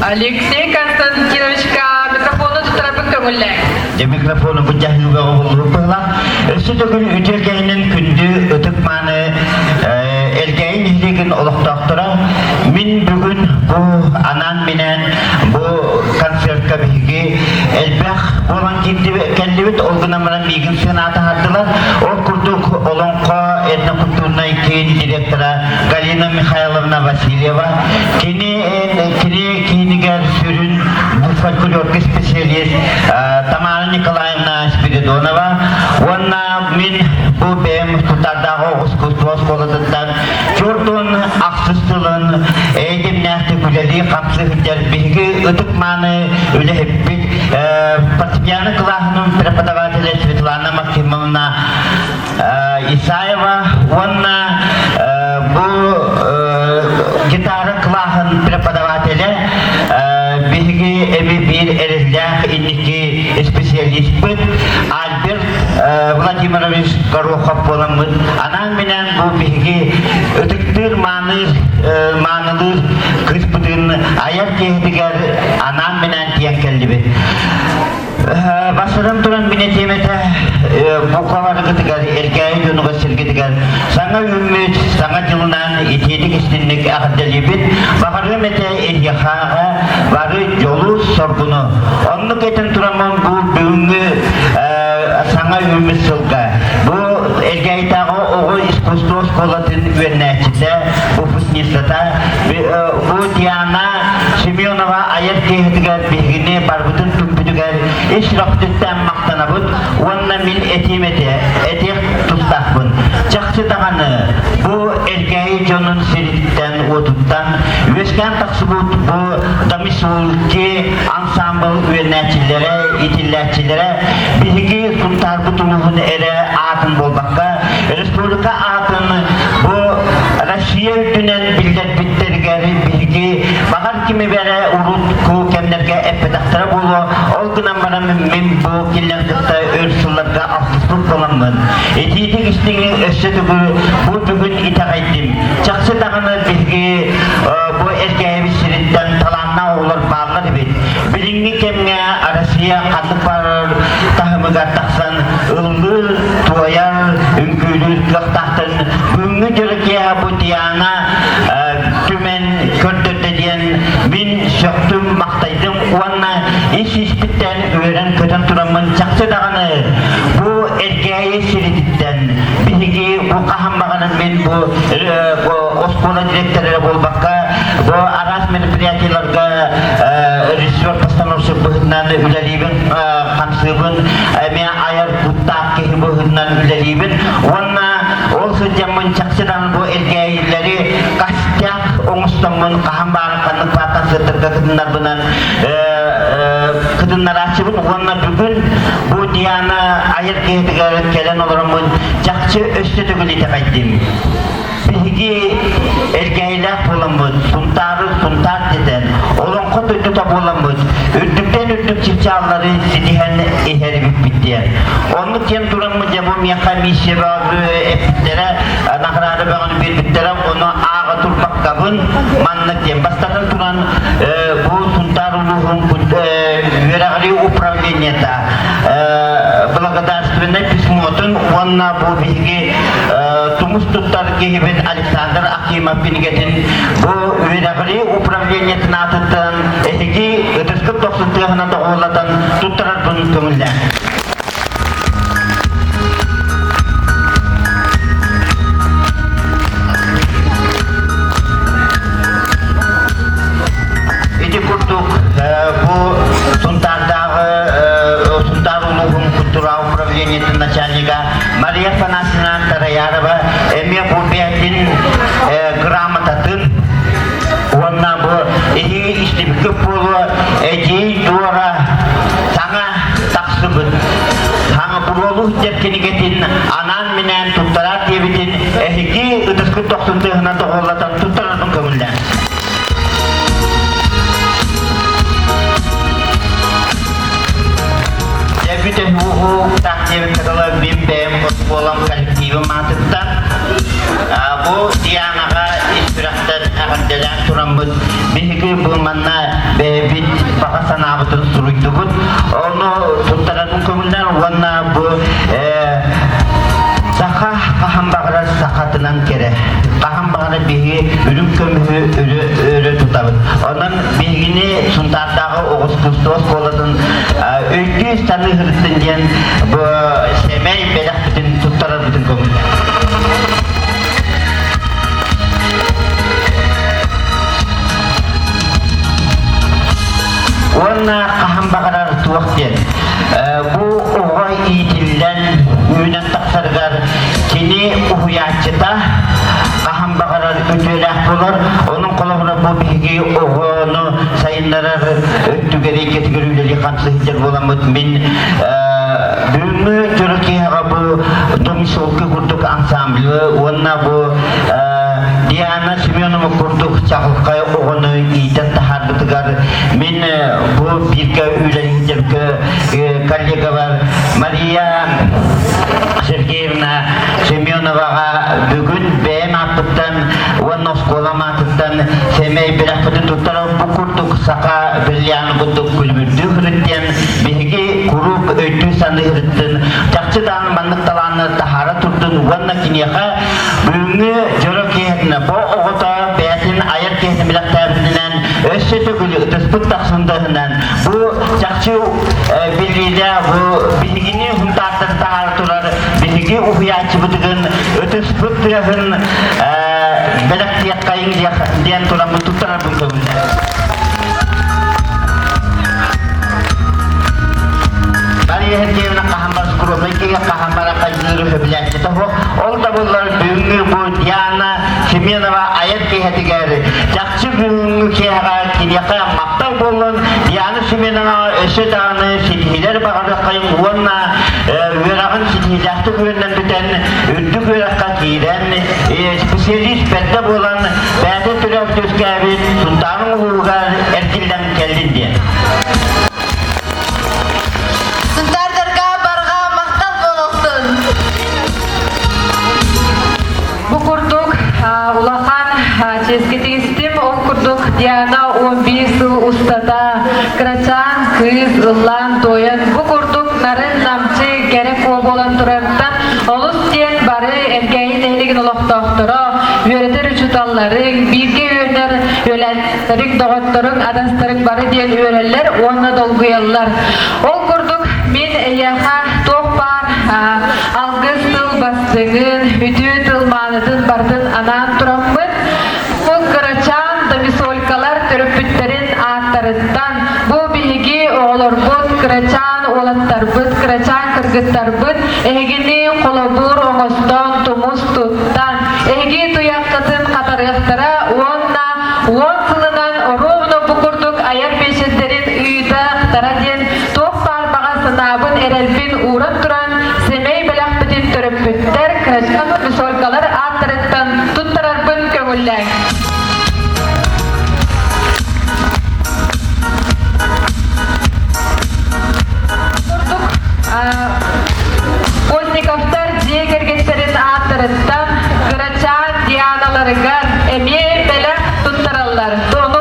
Алексей Константиновичка микрофону туттарарбын көҥүллээҥ. Дьэ микрофону бу дьаһыыга оҕоллубут быһылаах. Өссө төгүл үтүө кэһинин күндү ытык мааны Элгээйи нэһилиэгин олохтоохторо мин бүгүн бу анаан-минээн бу концертка биһиги элбэх буолан кэллибит, ол гынан баран миигин сыанаата аһардылар. Ол курдук Олоҥхо этнокультурнай киин директора Галина Михайловна Васильева, кини кини киинигэр сүрүн бу фольклорга специалист Тамара Николаевна Спиридонова уонна мин бу бэйэм Тутардааҕы искусство оскуолатыттан Чордун ахсыс сылын эйдимнээхтик үлэлии-хамсыы сылдьар биһиги ытык-мааны үлэһиппит фортепиано кылааһын преподавателэ Светлана Максимовна Исаева уонна бу гитара кылааһын преподавателэ биһиги эби биир эрэллээх инники специалиспыт Альберт Владимирович Горохов буоламмыт анаан-минээн бу биһиги ытыктыыр мааныр маанылыыр кыыспытын айар киһитигэр анаан-минээн тиийэн кэллибит. Бастатан туран мин этиэм этэ, букваларгытыгар, Эркээйи дьонугар сиргитигэр саҥа үүммүт, саҥа дьылынан итиитик истинник эҕэрдэлиибит. Баҕарыам этэ эһиэхээҕэ бары дьолу-соргуну. Оннук этэн тураммын бу бүгүҥҥү саҥа үүммүт сылга бу Элгээйитээҕи оҕо искусство оскуолатын үөрэнээччитэ, выпускницата бу Диана Семенова айар киэһэтигэр биһигини барбытын түмпүтүгэр ис сүрэхпититтэн махтанабыт уонна мин этиим этэ, этиэх тустаахпын. Чахчы даҕаны бу Элгээйи дьонун сириттэн-уотуттан үөскээн тахсыбыт бу Домисулки ансаамбыл үөрэнээччилэрэ, иитиллээччилэрэ биһиги Сунтаарбыт улууһун эрэ аатын буолбакка, республика аатын бу Россия үрдүнэн биллэрбиттэригэр биһиги баҕар кими эрэ урукку кэмнэргэ эппэтэхтэрэ буолуо, ол гынан баран мин бу кинилэр кытта өр сылларга алтыспыт буоламмын, итиитик истиҥи өссө төгүл бу бүгүн итэҕэйдим. Чахчы даҕаны биһиги бу Элгээйибит сириттэн талааннаах оҕолор бааллар эбит. Билиҥҥи кэмҥэ Россия ханнык баарар таһымыгар тахсан ыллыыр, туойар, үҥкүүлүүр кыахтаахтарын бүгүҥҥү дьоро киэһэ бу Диана түмэн көрдөрдө диэн мин сөхтүм, махтайдым уонна ис-испиттэн үөрэн-көтөн тураммын чахчы даҕаны бу Эргээйи сирититтэн биһиги бу хаһан баҕарар мин бу оскуола директора буолбакка бу араас мероприятиеларга режиссер-постановщик быһыытынан үлэлиибин, хамсыыбын, эмиэ айар куттаах киһи быһыытынан үлэлиибин уонна ол сылдьаммын чахчы даҕаны бу Элгээйилэри костяк оҥостоммун хаһан баар ханнык баар концерттарга кытыннарбынан кытыннарааччыбын уонна бүгүн бу Диана айар киһитигэр кэлэн олороммун чахчы өссө төгүл итэҕэйдим. Биһиги Эргээйилээх буоламмыт, Сунтаары Сунтаар дэтэн, олоҥхо дойдута буоламмыт, үрдүктэн үрдүк чыпчааллары ситиһэн иһэр эбиппит диэн. Оннук диэн тураммыт дьэ бу миэхэ миссия эппиттэрэ, наҕараада бөҕөнү биэрбиттэрэ, ону ааҕа турбаккабын маннык диэн. Бастатан туран бу Сунтаар улууһун үөрэҕирии управлениета благодарственнай письмотун уонна бу биһиги тумус туттар киһибит Александр Акимов кинигэтин бу үөрэҕирии управлениетын аатыттан эһиги ытыскыт дохсун тыаһынан доҕуһуоллатан туттарарбын көҥүллээн. Ити курдук бу Сунтаардааҕы Сунтаар улууһун культура управлениетын начальнига Мария Афанасьевна Тараярова эмиэ бу бэйэтин грамотатын уонна туттардымыт. Биһиги бу манна бэйэбит баҕа санаабытын суруйдубут. Ону туттарарын көҥүллээн уонна бу саха хаһан баҕарар сахатынан кэрэ. Хаһан баҕарар биһиги үрүҥ көмүһү өрө, өрө тутабыт. Онон биһигини Сунтаардааҕы оҕус кустуо оскуолатын өйдүү саныы сырыттын диэн бу сэмэй бэлэхпитин туттарарбытын көҥүллээн. Уонна хаһан баҕарар туох диэн бу оҕо иитиллэн үүнэн тахсарыгар кини уһуйааччыта хаһан баҕарар үтүөлээх буолар. Онон холобура бу биһиги оҕону сайыннарар өттүгэр эйгэтигэр үлэлии хамсыы сылдьар буоламмыт мин бүгүҥҥү дьоро киэһэҕэ бу Домисолка курдук ансамблы уонна бу Диана Семенова курдук чаҕылхай оҕону иитэн таһаарбытыгар мин бу бииргэ үлэлииргэ коллегабар Мария Сергеевна Семеноваҕа бүгүн бэйэм ааппыттан уонна оскуолам аатыттан сэмэй бэлэхпитин туттарар бу курдук саха бриллианы курдук күлүмүрдүү сырыттыан биһиги куруук өйдүү саныы сырыттын чахчы даҕаны маннык талааны таһаара турдун уонна киниэхэ бүгүҥҥү дьоро киэһэтинэ бу оҕото бэйэтин айар киһитин бэлэхтээбитинэн өссө төгүл ытыспыт тахсын тыһынан бу чахчы биллиилээх бу биһигини Сунтаартан таһаара турар биһиги уһуйааччыбытыгын ытыспыт тыаһын бэлэхтиэххэйиҥ диэн тураммыт туттарарбын көҥүллээх. Мария Сергеевна хаһан скромнай киһи хаһан бара хайдыыры сөбүлээччитэ суох. Ол да буоллар бүгүҥҥү бу Диана Семенова айар киэһэтигэр чахчы бүгүҥҥү киэһэҕэ киниэхэ махтал буоллун. Диана Семенова өссө даҕаны ситиһиилэр баҕарыаххайыҥ уонна үөрэҕин ситиһиилээхтик үөрэнэн бүтэн үрдүк үөрэххэ киирэн специалист бэрдэ буолан бэйэтин төрөөбүт үөскээбит Сунтаарын улууһугар эргиллэн кэллин диэн. Сунтаардарга барҕа махтал буолуохтун! Бу курдук улахан чиэскэ тигистим. Ол курдук Диана 11 сыл устата кырачаан кыыс ыллаан-туойан бу курдук нарын-намчы кэрэ куо буолан турартан олус диэн бары Эркээйи нэһилигин олохтоохторо, үөрэтэр учууталларыҥ, бииргэ үөрэнэр үөлээннэриҥ, доҕотторуҥ, атастарыҥ бары диэн үөрэллэр уонна долгуйаллар. Ол курдук мин эйиэхэ туох баар алгыс тыл бастыҥын, үтүө тыл маанытын барытын анаан тураммын, бу кырачаан домисолькалар төрөппүттэрин ааттарыттан бу биһиги оҕолорбут, кырачаан уолаттарбыт, кырачаан кыргыттарбыт эһигини холобур оҥостон, тумус туттан, эһиги туйаххытын хатарыахтара уонна 10 сылынан оруобуна бу курдук айар биэчэрдэрин ыытыахтара диэн туох баар баҕа санаабын, эрэлбин ууран туран, сэмэй бэлэхпитин төрөппүттэр, кырачаан высокалар ааттарыттан туттарарбын көҥүллээҥ. Курдук Постниковтар дьиэ кэргэттэрин ааттарыттан кырачаан Дианаларыгар эмиэ бэлэх туттараллар. Ону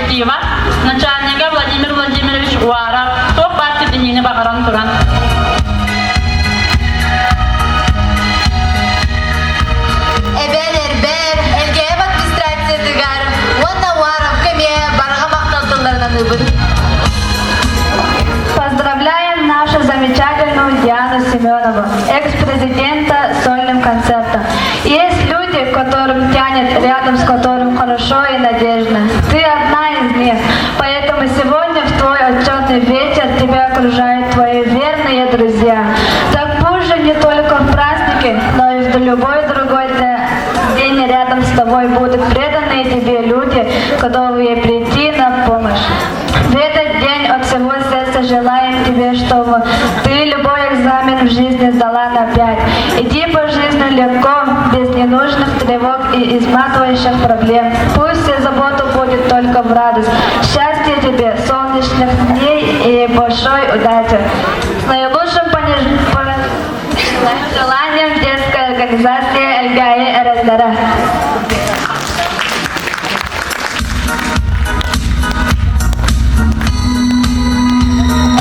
коллектива, начальнига Владимир Владимирович Уаров туох баар ситиһиини баҕаран туран. Эбэн эрбэр, ЛГМ администрациятыгар уонна Уаровка эмиэ барҕа махтал тылларын аныыбын. Поздравляем нашу замечательную Диану Семенову, экс-президента сольным концертом. Есть люди, которым тянет, рядом с которым хорошо и надежно. Ты одна из них. Поэтому сегодня в твой отчетный вечер тебя окружают твои верные друзья. Так пусть же не только в праздники, но и в любой другой день рядом с тобой будут преданные тебе люди, готовые прийти на помощь. В этот день от всего сердца желаем тебе, чтобы ты любой экзамен в жизни сдала на пять. Иди по жизни легко, без ненужных тревог и изматывающих проблем. Пусть все заботы будет только в радость. Счастья тебе, солнечных дней и большой удачи. С наилучшим желанием детской организации Элгээйи эрэллэрэ.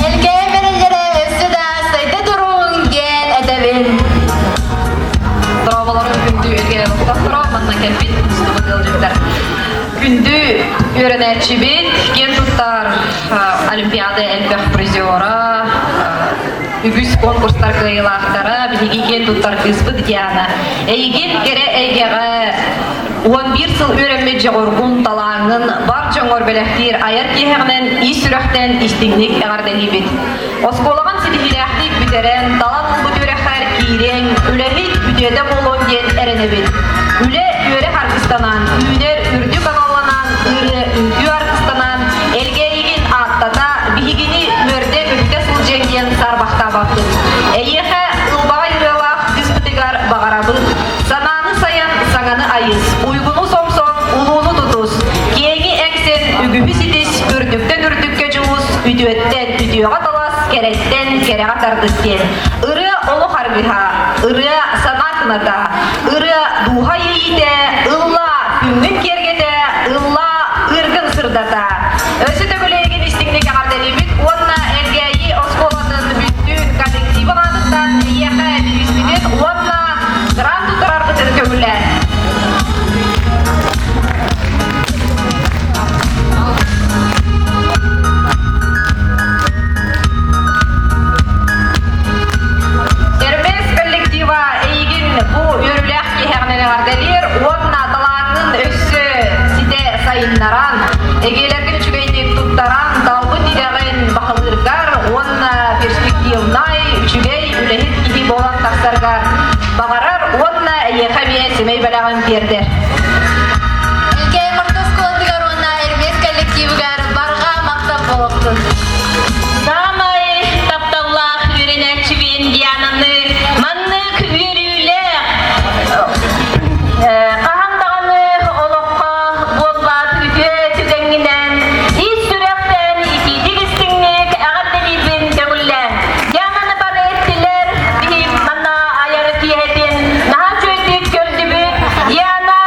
Элгээйи эрэллэрэ өссө да сайда туруҥ диэн этэбин. Дорооболорун күндү Элгээйи олохтоохторо манна кэлбит мустубут ыалдьыттар. Күндү үөрэнээччибит, киэн туттар Олимпиада элбэх призера, үгүс конкурстар кыайыылаахтара, биһиги киэн туттар кыыспыт Диана. Эйигин кэрэ эйгэҕэ 11 сыл үөрэммит дьоҕургун, талааҥҥын бар дьоҥҥор бэлэхтиир айар киэһэҕинэн ис сүрэхтэн истиҥник эҕэрдэлиибит. Оскуолаҕын ситиһиилээхтик бүтэрэн, талан ылбыт үөрэххэр киириэҥ, үлэһит үтүөтэ буолуон диэн эрэнэбит. Үлэ үөрэх аргыстанан, үүнэр үрдүк аналланан, ырыа үҥкүү аргыстанан, Элгээйигин ааттата, биһигини үөрдэ-көтүтэ сылдьыаҥ диэн саарбахтаабаппыт. Эйиэхэ ылбаҕай ырыалаах кыыспытыгар баҕарабыт. Санааны сайан, саҥаны айыс, уйгуну сомсон, улууну тутус, киэҥи эҥсэн, үгүһү ситис, үрдүктэн үрдүккэ дьулус, үтүөттэн үтүөҕэ талас, кэрэттэн кэрэҕэ тардыс диэн. Ырыа олох аргыһа, ырыа санаа кыната, ырыа дууһа иэйиитэ, ыллаа күҥҥүн киэргэтэ, ыллаа ыргын сырдата. Өссө төгүл эйигин истиҥник эҕэрдэлиибит уонна Элгээйи оскуолатын бүттүүн коллективын аатыттан эйиэхэ бирииспитин уонна грант туттарарбытын көҥүллээ. Эрмес коллектива эйигин бу үөрүүлээх киэһэҕинэн эҕэрдэлиир уонна талааҥҥын өссө ситэ сайыннаран, эгиэлэргин үчүгэйдик туттаран, талбыт идэҕин баһылыыргар уонна перспективнай, үчүгэй үлэһит киһи буолан тахсаргар баҕарар уонна эйиэхэ эмиэ сэмэй бэлэҕин тиэрдэр. Элгээйи орто оскуолатыгар уонна Эрмес коллективыгар барҕа махтал буолуохтун. Саамай тапталлаах үөрэнээччибин Диананы маннык үөрүүлээх хаһан даҕаны олоххо буолбат үтүө түгэҥҥинэн ис сүрэхтэн итиитик истиҥник эҕэрдэлиибин көҥүллээн. Диананы бары эттилэр, биһи манна айар киэһэтин наһаа үчүгэйдик көрдүбүт. Диана.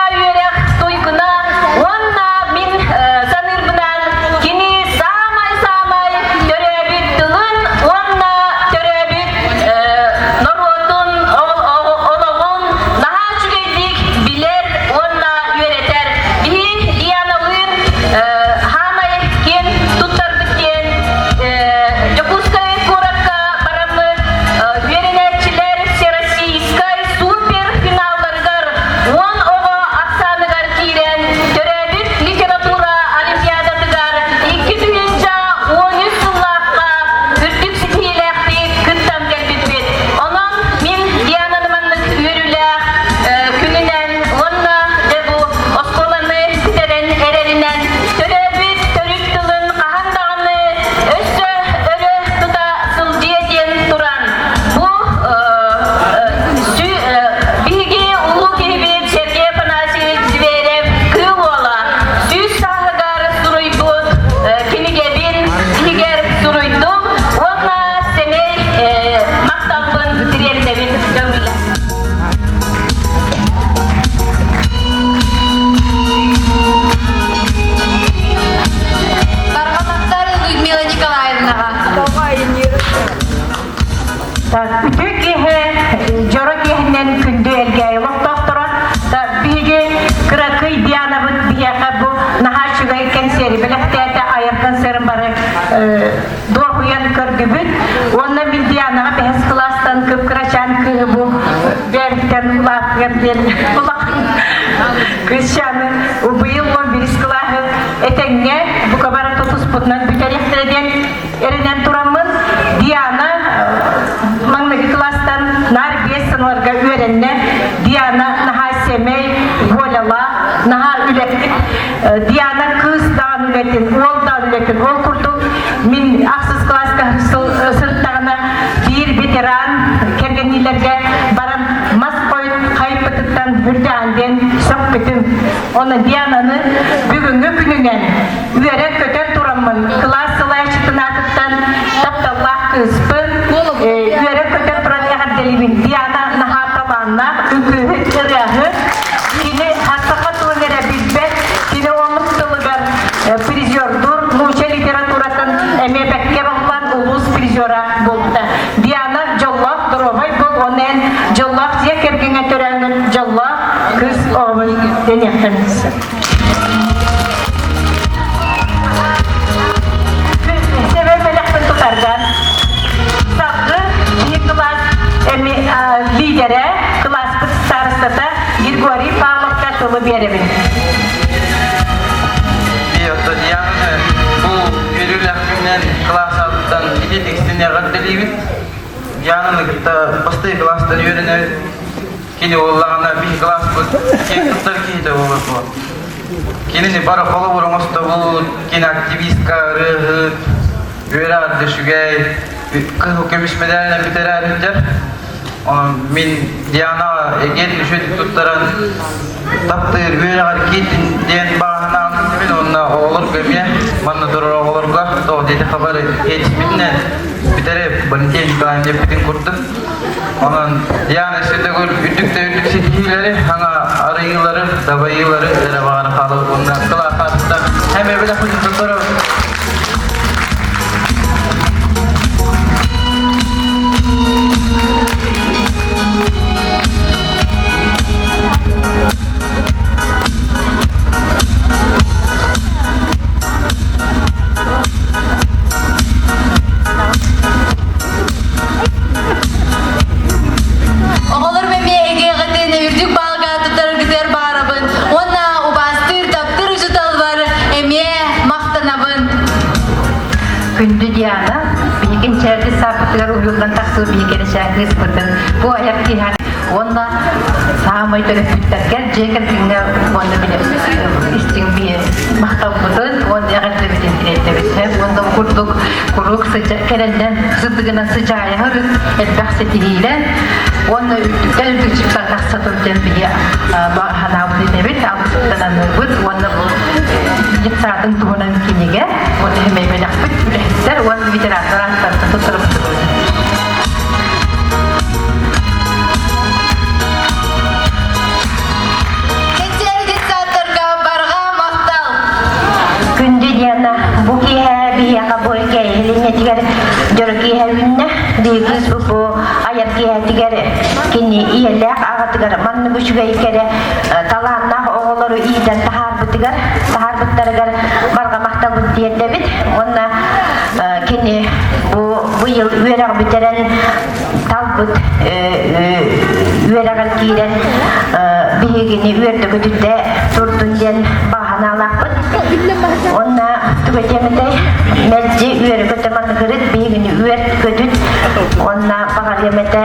улаатыгар диэн улахан кыысчааны быйыл 11 кылааһы этэҥҥэ бука бары тутуспутунан бүтэриэхтэрэ диэн эрэнэн тураммын Диана маҥнайгы кылаастан наар биэс сылларга үөрэннэ. Диана наһаа сэмэй, волялаах, наһаа үлэһит. Диана кыыс даҕаны үлэтин, уол даҕаны үлэтин. Ол курдук мин ахсыс кылааска сырыттаҕына биир ветеран кэргэнниилэргэ баран мас хойут хайыппытыттан үрдээн диэн сөхпүтүм. Оны Диананы бүгүҥҥү күнүнэн үөрэн-көтөн тураммын кылаас салайааччытын аатыттан тапталлаах кыыспын үөрэн-көтөн туран эҕэрдэлиибин. Диана наһаа талааннаах, үҥкүүһүт, ырыаһыт. Кини саха тылын эрэ билбэт, кини омук тылыгар призердуур, нуучча литературатын эмиэ бэккэ баһылаан улуус призера буолбута. Диана дьоллоох доруобай буол, уонна эн дьоллоох дьиэ кэргэҥҥэ төрөөҥҥүн дьоллоох кыыс оҕобун дэниэххин сөп. Себер бэлэхпин тутарга Саргы биир кылаас лидерэ, кылааспыт старостата Григорий Павловка тылы биэрэбин. Диана, бу үөрүүлээх күнүнэн кылаас аатыттан ититик эҕэрдэлиибит. Диананы кытта бастакы кылаастан үөрэнэбит. Кини буоллаҕына биһи кылааспыт киэн туттар киһитэ буолар буо. Кинини бары холобур оҥостобут, кини активистка, ырыаһыт, үөрэҕэр да үчүгэй, кыһыл көмүс мэдээлинэн бүтэрээр сылдьар. Онон мин Дианаҕа эгиэн үчүгэйдик туттаран таптыыр үөрэҕэр киирдин диэн баҕа санаабын уонна оҕолорго эмиэ манна турар оҕолорго тоҕо диэтэххэ бары киэтиспитинэн бүтэри Валентина Николаевна диэппитин курдук Онон Диана Светогүл үрдүк да үрдүк ситиһиилэри, саҥа арыйыылары, дабайыылары эрэ баҕара хаалабыт уонна кылаахааттан эмэ бэлэхпитин туттарабыт. Оҕолорум эмиэ эйгэҕитин үрдүк баалга туттараргытыгар баарабын уонна убаастыыр, таптыыр учууталбар эмиэ махтанабын. Күндү Диана, биһигин чэрди сааппытыгар уһуйуллан тахсыбыт биһиги кэрэчээн кыыспытын бу айар киһи уонна саамай төрөппүттэргэр дьиэ кэргэҥҥэ уонна били истиҥ биһи махталбытын уонна эҕэрдэбитин тириэрдэбит. Уонна курдук куруук кэрэллэн сырдыгынан сыдьаайаһырын элбэх ситиһиилэн уонна үрдүктэн үрдүк чыпсан тахса турдун биһи санаабыт этэбит, алгыспытын аныыбыт уонна бу детсадын туһунан кинигэ уонна хэмэйбэлэхпит үлэһиттэр уонна ветераннар ааттарыттан туттарыбыт. Кэнчээри детсадтарга барҕа махтал! Күндү Диана, бу киэһэ биһиэхэ бу кэһилиннэтигэр дьоро киэһэ үүннэ. Биһиги бу айар киэһэтигэр кини ийэлээх аҕатыгар маннык үчүгэй кэрэ талааннаах оҕолору иитэн таһаарбытыгар, таһаарбыттарыгар барҕа махталбыт тиэрдэбит. Уонна кини бу быйыл үөрэх бүтэрэн талбыт үөрэҕэр киирэн биһигини үөрдэ-көтүтэ турдун диэн баҕа санаалаахпыт. Уонна тугу этиэм этэй, мэлдьи үөрэ-көтө манныгырыт биһигини үөрт-көтүт уонна баҕарыам этэ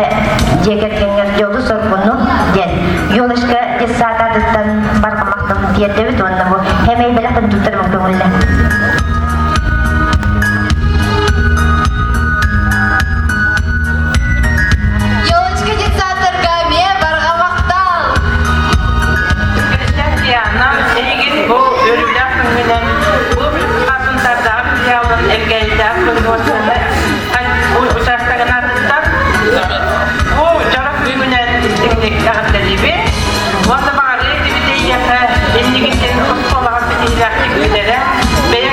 дьиэ кэргэҥҥэр дьолу-соргуну диэн Елочка детсад аатыттан барҕа махталын тиэрдэбит уонна бу хэмэй бэлэхпин туттарым көҥүллэ. Елочка детсадтарга эмиэ барҕа махтал! Диана, эйигин бу өрүүлээх күҥҥүнэн бу хасынтардаах филиалын Элгээйдээх производственнай учаастагын аатыттан бу дьоро күҥҥүнэн истиҥник эҕэрдэлиибин уонна баҕарыа этибит эйиэхэ иннигиттэн оскуолаҕа ситиһиилээхтик бүтэрэ бэйэҥ.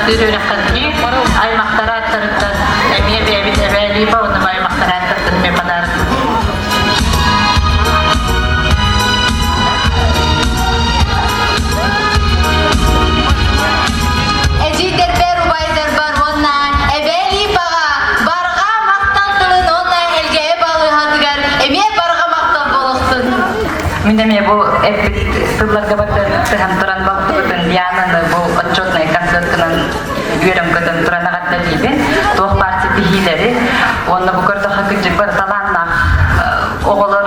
таптыыр үөрэххитии аймахтара аттарыттан эмиэ бэйэбит эбээлии уонна аймахтара аттарыттан эмиэ подарок. Эдьиийдэрбэр, убайдарбар уонна эбээлии баҕа барҕа махтал тылын уонна Элгээйи балыыһатыгар эмиэ барҕа махтал буолуохтун. Мин эмиэ бу эппит тылларга баттыһан туран балтыбытын Диананы бу отчетнай концертынан үөрэн көтөн туран эҕэрдэлиибин. Туох баар ситиһиилэри уонна бу көрдөххө кырдьык бары талааннаах оҕолор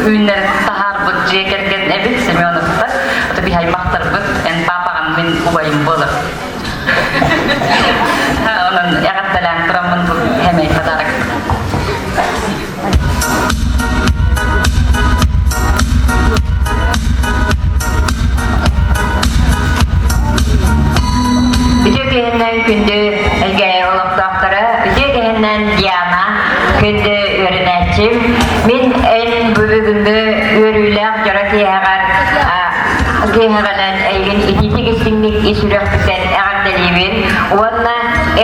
үүннэрин таһаарбыт дьиэ кэргэн эбит Семеновтар. Это биһи аймахтарбыт, эн папаҕын мин убайым буолар. Онон эҕэрдэлээн тураммын бу хэмэй подарок. Үтүө киһиннэн күндү Элгээйи олохтоохторо, үтүө киһиннэн Диана, күндү үөрэнээччим. Мин эн бүгүҥҥү үөрүүлээх дьоро киэһэҕэр киэһэҕинэн эйигин итиитик истиҥник ис сүрэхпиттэн эҕэрдэлиибин уонна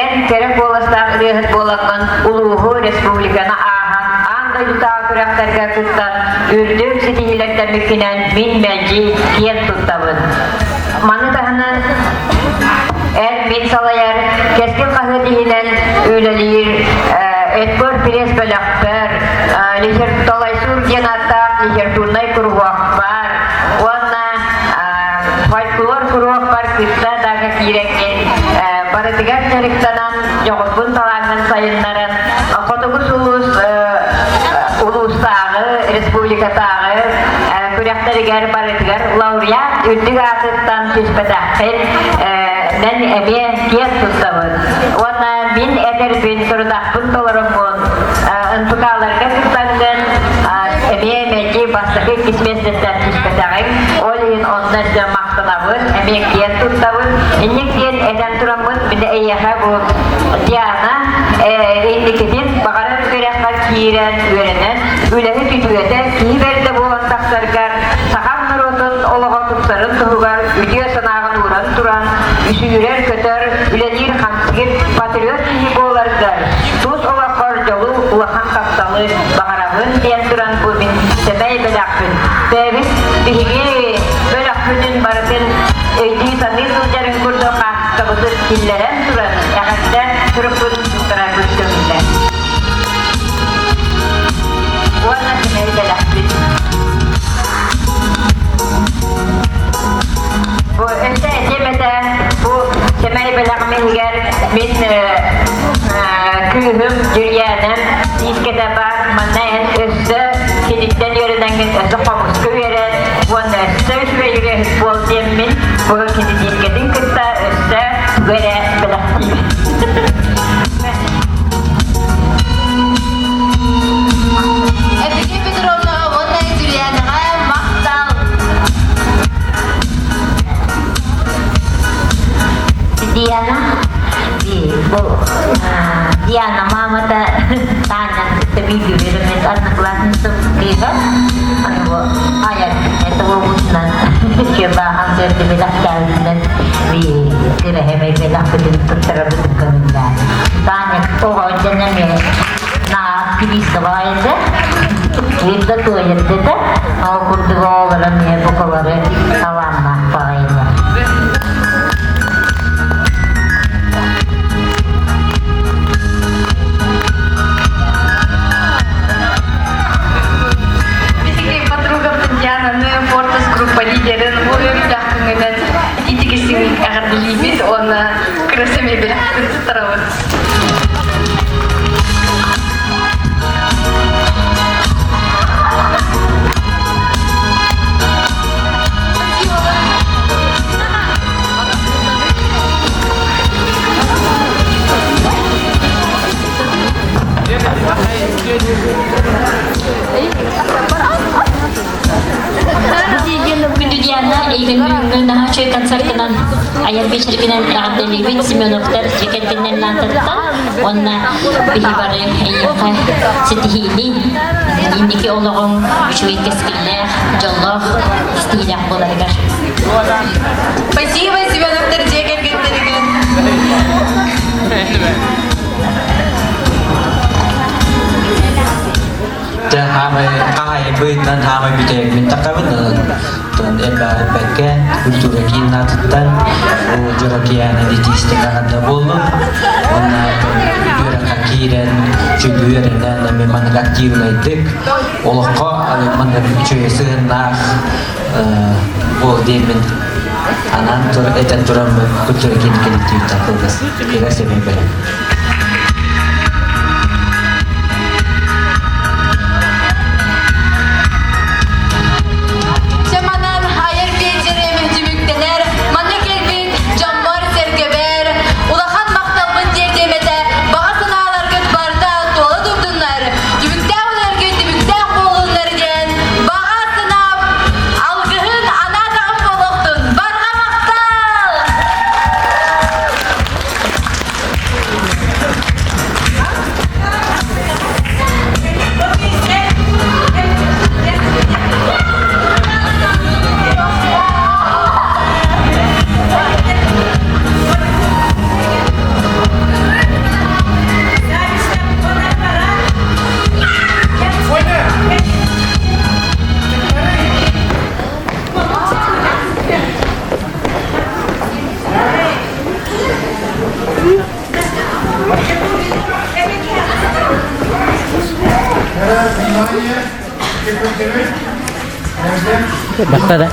эн кэрэ куоластаах ырыаһыт буолаҥҥын улууһу, республиканы ааһан аан дойдутааҕы күрэхтэргэ кыттан үрдүк ситиһиилэрдэммиккинэн мин мэлдьи киэн туттабын. Маны таһынан эр мин салайар Кэскил хаһыат иһинэн үлэлиир Эдгор пресс бөлөхпөр Талайсур диэн ааттаах литературнай куруһуок баар уонна фольклор куруһуокпар кытта даҕа киирэҥҥин барытыгар дьарыктанан дьоҕурбун талааҥҥын сайыннаран Хотугу сулус улуустааҕы республикатааҕы күрэхтэригэр барытыгар лауреат үрдүк аатыттан түспэтэххин мен эмиэ киэн туттабын. Уонна мин этэрбин, турудахпын толороммун, НПК-ларга кыттаҥҥын эмиэ мэлдьи бастакы иккис миэстэттэн түспэтэҕиҥ. Ол иһин онно өссө махтанабын, эмиэ киэн туттабын. Инник диэн этэн тураммын, мин эйиэхэ бу Диана инникитин баҕарар үөрэххэр киирэн үөрэнэн, үлэһит үтүөтэ киһи бэрдэ буолан тахсаргар, сахам норуотун олоҕо тупсарын туһугар үтүө санааҕын ууран туран, үсүүрэр-көтөр, үлэлиир-хамсыыр патриот киһи буоларгар, тус олоххор дьолу, улахан тапталы баҕарабын диэн туран бу мин сэмэй бэлэхпин. Бэйэбит биһиги бөлөхпүтүн барытын өйдүү-саныы сылдьарын курдук хаартыскабытын киллэрэн туран эҕэрдэ сурукпутун туттарарбыт көҥүллэр. Уонна сэмэй бэлэхпит. Бу өссө этиэм этэ, бу сэмэй бэлэҕим иһигэр мин кыыһым Дьүрүйээнэм тиискэтэ баар, манна эн өссө киниттэн үөрэнэҥҥин өссө хомуска үөрэн уонна өссө үчүгэй ырыаһыт буол диэммин бу кини тиискэтин кытта өссө тугу эрэ бэлэхтиибин. Эбиги Петровна уонна Юлианаҕа махтал! Диана, бу Диана мамата Таня кытта бииргэ үөрэммит одноклассницам кыыһа. Аны бу айар это буолбутунан баахан сэрди бэлэхтээбитинэн би кыраһэмэй бэлэхпитин туттарабытын көҥүллээн. Таня оҕо дьэн эмиэ на активистова этэ. Бииргэ туойар этэ. Ол курдук оҕолор эмиэ букалары талааннаах баҕайылар. Биһиги подругам Татьянаны Фортас группа лидерин бу үөрүүлээх күҥүнэн итигисин эҕэрдэлиибит уонна кырасымай бэлэхпитин туттарабыт. Күндү Диана, эйигин бүгүҥҥү наһаа үчүгэй концертынан айар биэчэргинэн эҕэрдэлиибит Семеновтар дьиэ кэргэннэрин аатыттан уонна биһи бары эйиэхэ ситиһиини, инники олоҕуҥ үчүгэй кэскиллээх, дьоллоох, ситиһиилээх буоларыгар. Спасибо, Семеновтар дьиэ кэргэттэригэр. кэллигит. Дьэ, хаамай хаһаайбытынан хаамай бүтэйбин тахабын тон элбэҕи культура киин аатыттан бу Дьоро киэһэни итиистик аҕанда буоллун уонна үөрэххэ киирэн үчүгэй үөрэнэн эми маннык активнайдык олоххо маннык үчүгэй сыһыаннаах буол диэммин анаан этэн тураммын культура киин коллективтан кылгас кыра сэмэй бэлэм. Чаманан айар биэчэрим түмүктэнэр, манна кэлбит дьоммор-сэргэбэр улахан махталбын тиэрдиэм этэ, баҕа санааларгыт барыта туола турдуннар, түбүктээх үлэлэргит түбүктээх буоллуннар диэн баҕа санаам алгыһын анаатаҕым буолуохтун. Барҕа махтал! Баста да?